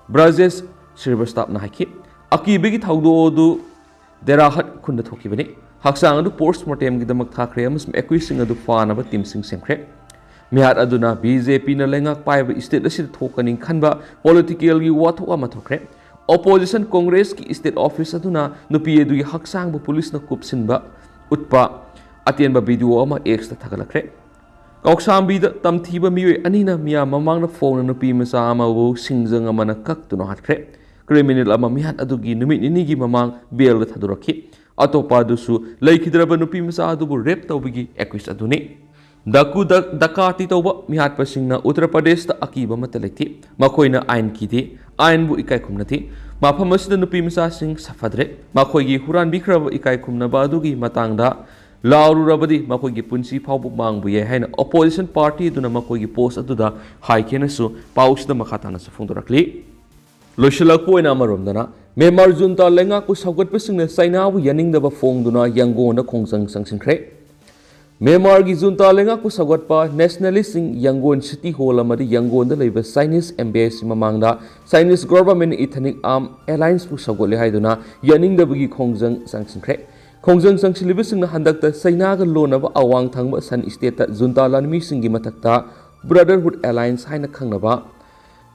ꯕ꯭ꯔꯖꯦꯁ ꯁ꯭ꯔꯤꯕꯁꯇꯥꯞꯅ ꯍꯥꯏꯈꯤ꯫ ꯑꯀꯤꯕꯒꯤ ꯊꯧꯗꯣꯛ ꯑꯗꯨ ꯗꯦꯔꯥꯍꯠ ꯈꯨꯟꯗ ꯊꯣꯛꯈꯤꯕꯅꯤ꯫ ꯍꯛꯆꯥꯡ ꯑꯗꯨ ꯄꯣꯁ꯭ꯠꯃꯣꯔꯇꯦꯝꯒꯤꯗꯃꯛ ꯊꯥꯈ꯭ꯔꯦ ꯑꯃꯁꯨꯡ ꯑꯦꯀ꯭ꯌꯨꯁꯁꯤꯡ ꯑꯗꯨ ꯐꯥꯅꯕ ꯇꯤꯝꯁꯤꯡ ꯁꯦꯝꯈ꯭ꯔꯦ꯫ ꯃꯤꯍꯥꯠ ꯑꯗꯨꯅ ꯕꯤ ꯖꯦ ꯄꯤꯅ ꯂꯩꯉꯥꯛ ꯄꯥꯏꯕ ꯁ꯭ꯇꯦꯠ ꯑꯁꯤꯗ ꯊꯣꯛꯀꯅꯤ ꯈꯟꯕ ꯄꯣꯂꯤꯇꯤꯀꯦꯜꯒꯤ ꯋꯥꯊꯣꯛ ꯑꯃ ꯊꯣꯛꯈ꯭ꯔꯦ꯫ ꯑꯣꯄꯣꯖꯤꯁꯟ ꯀꯣꯡꯒ꯭ꯔꯦꯁꯀꯤ ꯁ꯭ꯇꯦꯠ ꯑꯣꯐꯤꯁ ꯑꯗꯨꯅ ꯅꯨꯄꯤ ꯑꯗꯨꯒꯤ ꯍꯛꯆꯥꯡꯕꯨ ꯄꯨꯂꯤꯁꯅ ꯀꯨꯞꯁꯤꯟꯕ ꯎꯠꯄ ꯑꯇꯦꯟꯕ ꯚꯤꯗꯤꯑꯣ ꯑꯃ ꯑꯦꯛꯁꯇ ꯊꯥꯒꯠꯂꯛꯈ꯭ꯔꯦ꯫ ꯀꯥꯎꯁꯥꯝꯕꯤꯗ ꯇꯝꯊꯤꯕ ꯃꯤꯑꯣꯏ ꯑꯅꯤꯅ ꯃꯤꯌꯥꯝ ꯃꯃꯥꯡꯗ ꯐꯣꯡꯅ ꯅꯨꯄꯤ ꯃꯆꯥ ꯑꯃꯕꯨ ꯁꯤꯡꯖꯪ ꯑꯃꯅ ꯀꯛꯇꯨꯅ ꯍꯥꯠꯈ꯭ꯔꯦ꯫ ꯀ꯭ꯔꯤꯃꯤꯅꯦꯜ ꯑꯃ ꯃꯤꯍꯥꯠ ꯑꯗꯨꯒꯤ ꯅꯨꯃꯤꯠ ꯅꯤꯅꯤꯒꯤ ꯃꯃꯥꯡ ꯕꯦꯜꯗ ꯊꯥꯗꯣꯔꯛꯈꯤ꯫ ꯑꯇꯣꯞꯄ ꯑꯗꯨꯁꯨ ꯂꯩꯈꯤꯗ꯭ꯔꯕ ꯅꯨꯄꯤ ꯃꯆꯥ ꯑꯗꯨꯕꯨ ꯔꯦꯞ ꯇꯧꯕꯒꯤ ꯑꯦꯀ꯭ꯌꯨꯁ ꯑꯗꯨꯅꯤ꯫ ꯗꯀꯨ ꯗ-, ꯗꯀꯥꯇꯤ ꯇꯧꯕ ꯃꯤꯍꯥꯠꯄꯁꯤꯡꯅ ꯎꯠꯇꯔ ꯄ꯭ꯔꯗꯦꯁꯇ ꯑꯀꯤꯕ ꯑꯃꯠꯇ ꯂꯩꯇꯦ꯫ ꯃꯈꯣꯏꯅ ꯑꯥꯏꯟ ꯀꯤꯗꯦ, ꯑꯥꯏꯟꯕꯨ ꯏꯀꯥꯏ ꯈꯨꯝꯅꯗꯦ꯫ ꯃꯐꯝ ꯑꯁꯤꯗ ꯅꯨꯄꯤ ꯃꯆꯥꯁꯤꯡ ꯁꯥꯐꯗ꯭ꯔꯦ꯫ ꯃꯈꯣꯏꯒꯤ ꯍꯨꯔꯥꯟꯕꯤꯈ꯭ꯔꯕ ꯏꯀꯥꯏ ꯈꯨꯝꯅꯕ ꯑꯗꯨꯒꯤ ꯃꯇꯥꯡꯗ ꯂꯥꯎꯔꯨꯔꯕꯗꯤ ꯃꯈꯣꯏꯒꯤ ꯄꯨꯟꯁꯤ ꯐꯥꯎꯕ ꯃꯥꯡꯕ ꯌꯥꯏ ꯍꯥꯏꯅ ꯑꯣꯄꯣꯖꯤꯁꯟ ꯄꯥꯔꯇꯤ ꯑꯗꯨꯅ ꯃꯈꯣꯏꯒꯤ ꯄꯣꯁ꯭ꯠ ꯑꯗꯨꯗ ꯍꯥꯏꯈꯤ ꯍꯥꯏꯅꯁꯨ ꯄꯥꯎꯁꯤꯗ ꯃꯈꯥ ꯇꯥꯅꯁꯨ ꯐꯣꯡꯗꯣꯔꯛꯂꯤ꯫ ꯂꯣꯏꯁꯤꯜꯂꯛꯄ ꯑꯣꯏꯅ ꯑꯃꯔꯣꯝꯗꯅ, ꯃ꯭ꯌꯥꯟꯃꯥꯔ ꯖꯨꯟꯇꯥ ꯂꯩꯉꯥꯛꯄꯨ ꯁꯧꯒꯠꯄꯁꯤꯡꯅ ꯆꯩꯅꯥꯕꯨ ꯌꯥꯅꯤꯡꯗꯕ ꯐꯣꯡꯗꯨꯅ ꯌꯥꯡꯒꯣꯟꯗ ꯈꯣꯡꯖꯪ ꯆꯪꯁꯤꯟꯈ꯭ꯔꯦ꯫ ꯃ꯭ꯌꯥꯟꯃꯥꯔꯒꯤ ꯖꯨꯟꯇꯥ ꯂꯩꯉꯥꯛꯄꯨ ꯁꯧꯒꯠꯄ ꯅꯦꯁꯅꯦꯂꯤꯁꯁꯤꯡ ꯌꯪꯒꯣꯟ ꯁꯤꯇꯤ ꯍꯣꯜ ꯑꯃꯗꯤ ꯌꯪꯒꯣꯟꯗ ꯂꯩꯕ ꯆꯥꯏꯅꯤꯁ ꯑꯦꯝꯕꯦꯁꯤ ꯃꯃꯥꯡꯗ ꯆꯥꯏꯅꯤꯁ ꯒꯣꯚꯔꯟꯃꯦꯟꯠꯅ ꯏꯊꯅꯤꯛ ꯑꯥꯔꯝ ꯑꯦꯂꯥꯏꯟꯁꯄꯨ ꯁꯧꯒꯠꯂꯦ ꯍꯥꯏꯗꯨꯅ ꯌꯥꯅꯤꯡꯗꯕꯒꯤ ꯈꯣꯡꯖꯪ ꯆꯪꯁꯤꯟꯈ꯭ꯔꯦ꯫ ꯈꯣꯡꯖꯪ ꯆꯪꯁꯤꯜꯂꯤꯕꯁꯤꯡꯅ ꯍꯟꯗꯛꯇ ꯆꯩꯅꯥꯒ ꯂꯣꯟꯅꯕ ꯑꯋꯥꯡ ꯊꯪꯕ ꯁꯟ ꯁ꯭ꯇꯦꯠꯇ ꯖꯨꯟꯇꯥ ꯂꯥꯟꯃꯤꯁꯤꯡꯒꯤ ꯃꯊꯛꯇ ꯕ꯭ꯔꯗꯔꯍꯨꯗ ꯑꯦꯂꯥꯏꯟꯁ ꯍꯥꯏꯅ ꯈꯪꯅꯕ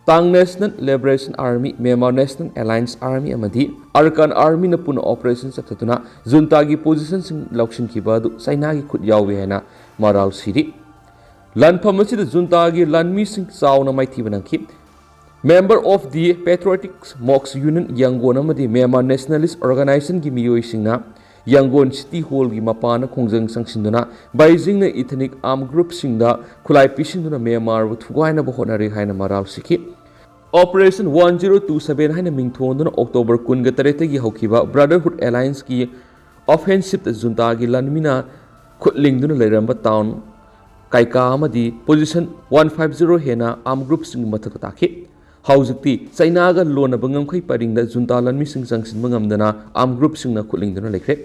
ꯇꯥꯡ national liberation army, Myanmar national alliance army ꯑꯃꯗꯤ ꯑꯔꯀꯥꯟ ꯑꯥꯔꯃꯤꯅ ꯄꯨꯟꯅ ꯑꯣꯄꯔꯦꯁꯟ ꯆꯠꯊꯗꯨꯅ ꯖꯨꯟꯇꯥꯒꯤ ꯄꯣꯖꯤꯁꯟꯁꯤꯡ ꯂꯧꯁꯤꯟꯈꯤꯕ ꯑꯗꯨ ꯆꯩꯅꯥꯒꯤ ꯈꯨꯠ ꯌꯥꯎꯏ ꯍꯥꯏꯅ ꯃꯔꯥꯜ ꯁꯤꯔꯤ꯫ ꯂꯥꯟꯐꯝ ꯑꯁꯤꯗ ꯖꯨꯟꯇꯥꯒꯤ ꯂꯥꯟꯃꯤꯁꯤꯡ ꯆꯥꯎꯅ ꯃꯥꯏꯊꯤꯕ ꯅꯪꯈꯤ꯫ Member of the Patriotic Mokes Union ꯌꯪꯒꯣꯟ ꯑꯃꯗꯤ ꯃ꯭ꯌꯥꯟꯃꯥꯔ ꯅꯦꯁꯅꯦꯂꯤꯁ ꯑꯣꯔꯒꯅꯥꯏꯖꯦꯁꯟꯒꯤ ꯃꯤꯑꯣꯏꯁꯤꯡꯅ ꯌꯪꯒꯣꯟ ꯁꯤꯇꯤ ꯍꯣꯜꯒꯤ ꯃꯄꯥꯟꯗ ꯈꯣꯡꯖꯪ ꯆꯪꯁꯤꯟꯗꯨꯅ ꯕꯩꯖꯤꯡꯅ ꯏꯊꯅꯤꯛ ꯑꯥꯔꯝ ꯒ꯭ꯔꯨꯞꯁꯤꯡꯗ ꯈꯨꯠꯂꯥꯏ ꯄꯤꯁꯤꯟꯗꯨꯅ ꯃ꯭ꯌꯥꯟꯃꯥꯔꯕꯨ ꯊꯨꯒꯥꯏꯅꯕ ꯍꯣꯠꯅꯔꯤ ꯍꯥꯏꯅ ꯃꯔꯥꯜ ꯁꯤꯈꯤ꯫ Operation one zero two seven ꯍꯥꯏꯅ ꯃꯤꯡꯊꯣꯟꯗꯨꯅ ꯑꯣꯛꯇꯣꯕꯔ ꯀꯨꯟꯒ ꯇꯔꯦꯠꯇꯒꯤ ꯍꯧꯈꯤꯕ ꯕ꯭ꯔꯗꯔꯍꯨꯗ ꯑꯦꯂꯥꯏꯟꯁꯀꯤ ꯑꯣꯐꯦꯟꯁꯤꯞꯇ ꯖꯨꯟꯇꯥꯒꯤ ꯂꯥꯟꯃꯤꯅ ꯈꯨꯠ ꯂꯤꯡꯗꯨꯅ ꯂꯩꯔꯝꯕ ꯇꯥꯎꯟ ꯀꯥꯏꯀꯥ ꯑꯃꯗꯤ ꯄꯣꯖꯤꯁꯟ ꯋꯥꯟ ꯐꯥꯏꯚ ꯖꯤꯔꯣ ꯍꯦꯟꯅ ꯑꯥꯔꯝ ꯒ꯭ꯔꯨꯞꯁꯤꯡꯒꯤ ꯃꯊꯛꯇ ꯇꯥꯈꯤ꯫ ꯍꯧꯖꯤꯛꯇꯤ ꯆꯩꯅꯥꯒ ꯂꯣꯟꯅꯕ ꯉꯝꯈꯩ ꯄꯔꯤꯡꯗ ꯖꯨꯟꯇꯥ ꯂꯥꯟꯃꯤꯁꯤꯡ ꯆꯪꯁꯤꯟꯕ ꯉꯝꯗꯅ ꯑꯥꯔꯝ ꯒ꯭ꯔꯨꯞꯁꯤꯡꯅ ꯈꯨꯠ ꯂꯤꯡꯗꯨꯅ ꯂꯩꯈ꯭ꯔꯦ꯫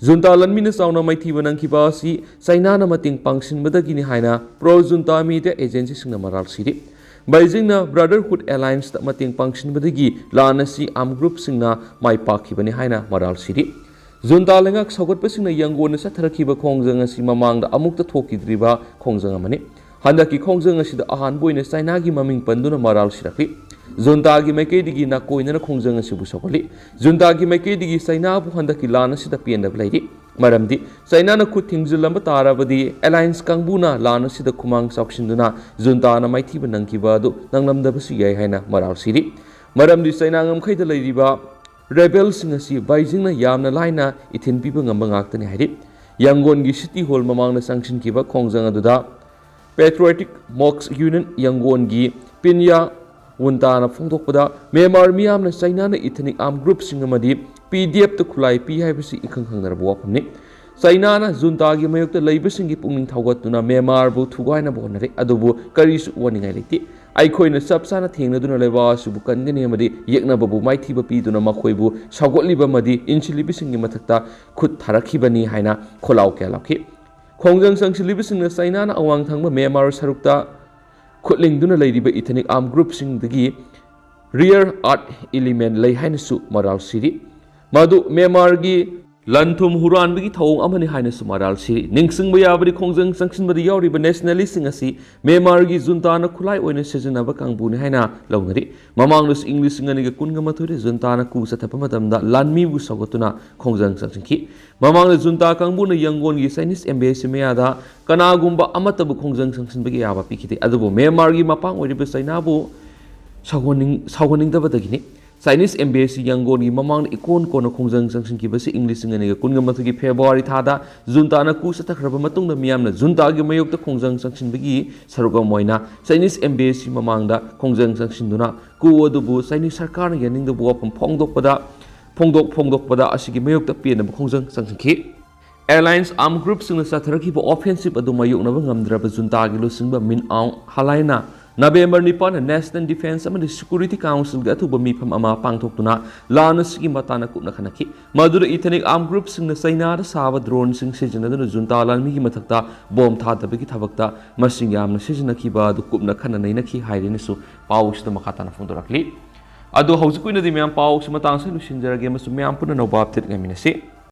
ꯖꯨꯟꯇꯥ ꯂꯥꯟꯃꯤꯅ ꯆꯥꯎꯅ ꯃꯥꯏꯊꯤꯕ ꯅꯪꯈꯤꯕ ꯑꯁꯤ ꯆꯩꯅꯥꯅ ꯃꯇꯦꯡ ꯄꯥꯡꯁꯤꯟꯕꯗꯒꯤꯅꯤ ꯍꯥꯏꯅ ꯄ꯭ꯔꯣ ꯖꯨꯟꯇꯥ ꯃꯤꯗꯤꯌꯥ ꯑꯦꯖꯦꯟꯁꯤꯁꯤꯡꯅ ꯃꯔꯥꯜ ꯁꯤꯔꯤ꯫ ꯕꯩꯖꯤꯡꯅ ꯕ꯭ꯔꯗꯔꯍꯨꯗ ꯑꯦꯂꯥꯏꯟꯁꯇ ꯃꯇꯦꯡ ꯄꯥꯡꯁꯤꯟꯕꯗꯒꯤ ꯂꯥꯟ ꯑꯁꯤ ꯑꯥꯔꯝ ꯒ꯭ꯔꯨꯞꯁꯤꯡꯅ ꯃꯥꯏ ꯄꯥꯛꯈꯤꯕꯅꯤ ꯍꯥꯏꯅ ꯃꯔꯥꯜ ꯁꯤꯔꯤ꯫ ꯖꯨꯟꯇꯥ ꯂꯩꯉꯥꯛ ꯁꯧꯒꯠꯄꯁꯤꯡꯅ ꯌꯪꯒꯣꯟꯗ ꯆꯠꯊꯔꯛꯈꯤꯕ ꯈꯣꯡꯖꯪ ꯑꯁꯤ ꯃꯃꯥꯡꯗ ꯑꯃꯨꯛꯇ ꯊꯣꯛꯈꯤꯗ꯭ꯔꯤꯕ ꯈꯣꯡꯖꯪ ꯑꯃꯅꯤ꯫ ꯍꯟꯗꯛꯀꯤ ꯈꯣꯡꯖꯪ ꯑꯁꯤꯗ ꯑꯍꯥꯟꯕ ꯑꯣꯏꯅ ꯆꯩꯅꯥꯒꯤ ꯃꯃꯤꯡ ꯄꯟꯗꯨꯅ ꯃꯔꯥꯜ ꯁꯤꯔꯛꯂꯤ꯫ ꯖꯨꯟꯇꯥꯒꯤ ꯃꯥꯏꯀꯩꯗꯒꯤ ꯅꯥꯀꯣꯏꯅꯅ ꯈꯣꯡꯖꯪ ꯑꯁꯤꯕꯨ ꯁꯧꯒꯠꯂꯤ꯫ ꯖꯨꯟꯇꯥꯒꯤ ꯃꯥꯏꯀꯩꯗꯒꯤ ꯆꯩꯅꯥꯕꯨ ꯍꯟꯗꯛꯀꯤ ꯂꯥꯟ ꯑꯁꯤꯗ ꯄꯦꯟꯗꯕ ꯂꯩꯔꯤ꯫ ꯃꯔꯝꯗꯤ ꯆꯩꯅꯥꯅ ꯈꯨꯠ ꯊꯤꯡꯖꯤꯜꯂꯝꯕ ꯇꯥꯔꯕꯗꯤ ꯑꯦꯂꯥꯏꯟꯁ ꯀꯥꯡꯕꯨꯅ ꯂꯥꯟ ꯑꯁꯤꯗ ꯈꯨꯃꯥꯡ ꯆꯥꯎꯁꯤꯟꯗꯨꯅ ꯖꯨꯟꯇꯥꯅ ꯃꯥꯏꯊꯤꯕ ꯅꯪꯈꯤꯕ ꯑꯗꯨ ꯅꯪꯂꯝꯗꯕꯁꯨ ꯌꯥꯏ ꯍꯥꯏꯅ ꯃꯔꯥꯜ ꯁꯤꯔꯤ꯫ ꯃꯔꯝꯗꯤ ꯆꯩꯅꯥ ꯉꯝꯈꯩꯗ ꯂꯩꯔꯤꯕ ꯔꯦꯕꯦꯜꯁꯤꯡ ꯑꯁꯤ ꯕꯩꯖꯤꯡꯅ ꯌꯥꯝꯅ ꯂꯥꯏꯅ ꯏꯊꯤꯟ ꯄꯤꯕ ꯉꯝꯕ ꯉꯥꯛꯇꯅꯤ ꯍꯥꯏꯔꯤ꯫ ꯌꯪꯒꯣꯟꯒꯤ ꯁꯤꯇꯤ ꯍꯣꯜ ꯃꯃꯥꯡꯗ ꯆꯪꯁꯤꯟꯈꯤꯕ ꯈꯣꯡꯖꯪ ꯑꯗꯨꯗ ꯄꯦꯇ꯭ꯔꯣꯌꯦꯇꯤꯛ ꯃꯣꯛꯁ ꯌꯨꯅꯤꯌꯟ ꯌꯪꯒꯣꯟꯒꯤ ꯄꯤꯟꯌꯥ ꯋꯨꯟꯇꯥꯅ ꯐꯣꯡꯗꯣꯛꯄꯗ, ꯃ꯭ꯌꯥꯟꯃꯥꯔ ꯃꯤꯌꯥꯝꯅ ꯆꯩꯅꯥꯅ ꯏꯊꯅꯤꯛ ꯑꯥꯔꯝ ꯒ꯭ꯔꯨꯞꯁꯤꯡ ꯑꯃꯗꯤ ꯄꯤ ꯗꯤ ꯑꯦꯐꯇ ꯈꯨꯠꯂꯥꯏ ꯄꯤ ꯍꯥꯏꯕꯁꯤ ꯏꯈꯪ ꯈꯪꯅꯔꯕ ꯋꯥꯐꯝꯅꯤ꯫ ꯆꯩꯅꯥꯅ ꯖꯨꯟꯇꯥꯒꯤ ꯃꯥꯌꯣꯛꯇ ꯂꯩꯕꯁꯤꯡꯒꯤ ꯄꯨꯛꯅꯤꯡ ꯊꯧꯒꯠꯇꯨꯅ ꯃ꯭ꯌꯥꯟꯃꯥꯔꯕꯨ ꯊꯨꯒꯥꯏꯅꯕ ꯍꯣꯠꯅꯔꯤ, ꯑꯗꯨꯕꯨ ꯀꯔꯤꯁꯨ ꯋꯥꯅꯤꯡꯉꯥꯏ ꯂꯩꯇꯦ꯫ ꯑꯩꯈꯣꯏꯅ ꯆꯞ ꯆꯥꯅ ꯊꯦꯡꯅꯗꯨꯅ ꯂꯩꯕꯥꯛ ꯑꯁꯤꯕꯨ ꯀꯟꯒꯅꯤ ꯑꯃꯗꯤ ꯌꯦꯛꯅꯕꯕꯨ ꯃꯥꯏꯊꯤꯕ ꯄꯤꯗꯨꯅ ꯃꯈꯣꯏꯕꯨ ꯁꯧꯒꯠꯂꯤꯕ ꯑꯃꯗꯤ ꯏꯟꯁꯤꯜꯂꯤꯕꯁꯤꯡꯒꯤ ꯃꯊꯛꯇ ꯈꯨꯠ ꯊꯥꯔꯛꯈꯤꯕꯅꯤ ꯍꯥꯏꯅ ꯈꯣꯜꯂꯥꯎ ꯀꯌꯥ ꯂꯥꯎꯈꯤ꯫ ꯈꯣꯡꯖꯪ ꯆꯪꯁꯤꯜꯂꯤꯕꯁꯤꯡꯅ ꯆꯩꯅꯥꯅ ꯑꯋꯥꯡ ꯊꯪꯕ ꯃ꯭ꯌꯥꯟꯃꯥꯔ ꯁꯔꯨꯛꯇ ꯈꯨꯠꯂꯤꯡꯗꯨꯅ ꯂꯩꯔꯤꯕ ethnic armed group ꯁꯤꯡꯗꯒꯤ rare earth element ꯂꯩ ꯍꯥꯏꯅꯁꯨ ꯃꯔꯥꯜ ꯁꯤꯔꯤ꯫ ꯃꯗꯨ ꯃ꯭ꯌꯥꯟꯃꯥꯔꯒꯤ ꯂꯟ ꯊꯨꯝ ꯍꯨꯔꯥꯟꯕꯒꯤ ꯊꯧꯑꯣꯡ ꯑꯃꯅꯤ ꯍꯥꯏꯅꯁꯨ ꯃꯔꯥꯜ ꯁꯤꯔꯤ꯫ ꯅꯤꯡꯁꯤꯡꯕ ꯌꯥꯕꯗꯤ, ꯈꯣꯡꯖꯪ ꯆꯪꯁꯤꯟꯕꯗ ꯌꯥꯎꯔꯤꯕ nationalist ꯁꯤꯡ ꯑꯁꯤ ꯃ꯭ꯌꯥꯟꯃꯥꯔꯒꯤ ꯖꯨꯟꯇꯥꯅ ꯈꯨꯠꯂꯥꯏ ꯑꯣꯏꯅ ꯁꯤꯖꯤꯟꯅꯕ ꯀꯥꯡꯕꯨꯅꯤ ꯍꯥꯏꯅ ꯂꯧꯅꯔꯤ꯫ ꯃꯃꯥꯡꯗꯁꯨ ꯏꯪ ꯂꯤꯁꯤꯡ ꯑꯅꯤꯒ ꯀꯨꯟꯒ ꯃꯥꯊꯣꯏꯗ ꯖꯨꯟꯇꯥꯅ coup ꯆꯠꯊꯕ ꯃꯇꯝꯗ ꯂꯥꯟꯃꯤꯕꯨ ꯁꯧꯒꯠꯇꯨꯅ ꯈꯣꯡꯖꯪ ꯆꯪꯁꯤꯟꯈꯤ꯫ ꯃꯃꯥꯡꯗ ꯖꯨꯟꯇꯥ ꯀꯥꯡꯕꯨꯅ ꯌꯪꯒꯣꯟꯒꯤ Chinese embassy ꯃꯌꯥꯗ ꯀꯅꯥꯒꯨꯝꯕ ꯑꯃꯠꯇꯕꯨ ꯈꯣꯡꯖꯪ ꯆꯪꯁꯤꯟꯕꯒꯤ ꯑꯌꯥꯕ ꯄꯤꯈꯤꯗꯦ꯫ ꯑꯗꯨꯕꯨ ꯃ꯭ꯌꯥꯟꯃꯥꯔꯒꯤ ꯃꯄꯥꯡ ꯑꯣꯏꯔꯤꯕ ꯆꯩꯅꯥꯕꯨ ꯁꯧꯒꯠꯅꯤꯡ-, ꯁꯧꯒꯠꯅꯤꯡꯗꯕꯗꯒꯤꯅꯤ꯫ Chinese embassy ꯌꯪꯒꯣꯟꯒꯤ ꯃꯃꯥꯡꯗ ꯏꯀꯣꯟ ꯀꯣꯟꯅ ꯈꯣꯡꯖꯪ ꯆꯪꯁꯤꯟꯈꯤꯕꯁꯤ ꯏꯪ ꯂꯤꯁꯤꯡ ꯑꯅꯤꯒ ꯀꯨꯟꯒ ꯃꯥꯊꯣꯏꯒꯤ February ꯊꯥꯗ ꯖꯨꯟꯇꯥꯅ coup ꯆꯠꯊꯈ꯭ꯔꯕ ꯃꯇꯨꯡꯗ ꯃꯤꯌꯥꯝꯅ ꯖꯨꯟꯇꯥꯒꯤ ꯃꯥꯌꯣꯛꯇ ꯈꯣꯡꯖꯪ ꯆꯪꯁꯤꯟꯕꯒꯤ ꯁꯔꯨꯛ ꯑꯃ ꯑꯣꯏꯅ Chinese embassy ꯃꯃꯥꯡꯗ ꯈꯣꯡꯖꯪ ꯆꯪꯁꯤꯟꯗꯨꯅ coup ꯑꯗꯨꯕꯨ Chinese ꯁꯔꯀꯥꯔꯅ ꯌꯥꯅꯤꯡꯗꯕ ꯋꯥꯐꯝ ꯐꯣꯡꯗꯣꯛꯄꯗ, ꯐꯣꯡꯗꯣꯛ-, ꯐꯣꯡꯗꯣꯛꯄꯗ ꯑꯁꯤꯒꯤ ꯃꯥꯌꯣꯛꯇ ꯄꯦꯟꯗꯕ ꯈꯣꯡꯖꯪ ꯆꯪꯁꯤꯟꯈꯤ꯫ Alliance armed group ꯁꯤꯡꯅ ꯆꯠꯊꯔꯛꯈꯤꯕ offensive ꯑꯗꯨ ꯃꯥꯌꯣꯛꯅꯕ ꯉꯝꯗ꯭ꯔꯕ ꯖꯨꯟꯇꯥꯒꯤ ꯂꯨꯆꯤꯡꯕ ꯃꯤꯟ ꯑꯥꯎ ꯍꯂꯥꯏꯅ ꯅꯕꯦꯝꯕꯔ ꯅꯤꯄꯥꯟꯗ National Defense ꯑꯃꯗꯤ Security Council ꯒꯤ ꯑꯊꯨꯕ ꯃꯤꯐꯝ ꯑꯃ ꯄꯥꯡꯊꯣꯛꯇꯨꯅ ꯂꯥꯟ ꯑꯁꯤꯒꯤ ꯃꯇꯥꯡꯗ ꯀꯨꯞꯅ ꯈꯟꯅꯈꯤ꯫ ꯃꯗꯨꯗ ethnic armed group ꯁꯤꯡꯅ ꯆꯩꯅꯥꯗ ꯁꯥꯕ drone ꯁꯤꯡ ꯁꯤꯖꯤꯟꯅꯗꯨꯅ ꯖꯨꯟꯇꯥ ꯂꯥꯟꯃꯤꯒꯤ ꯃꯊꯛꯇ bomb ꯊꯥꯗꯕꯒꯤ ꯊꯕꯛꯇ ꯃꯁꯤꯡ ꯌꯥꯝꯅ ꯁꯤꯖꯤꯟꯅꯈꯤꯕ ꯑꯗꯨ ꯀꯨꯞꯅ ꯈꯟꯅ ꯅꯩꯅꯈꯤ ꯍꯥꯏꯔꯦꯅꯁꯨ ꯄꯥꯎ ꯑꯁꯤꯗ ꯃꯈꯥ ꯇꯥꯅ ꯐꯣꯡꯗꯣꯔꯛꯂꯤ꯫ ꯑꯗꯣ ꯍꯧꯖꯤꯛꯀꯤ ꯑꯣꯏꯅꯗꯤ ꯃꯌꯥꯝ ꯄꯥꯎ ꯑꯁꯤ ꯃꯇꯥꯡ ꯑꯁꯤꯗ ꯂꯣꯏꯁꯤꯟꯖꯔꯒꯦ ꯑꯃꯁꯨꯡ ꯃꯌꯥꯝ ꯄꯨꯟꯅ ꯑꯅꯧꯕ update ꯉꯥꯏꯃꯤꯟꯅꯁꯤ꯫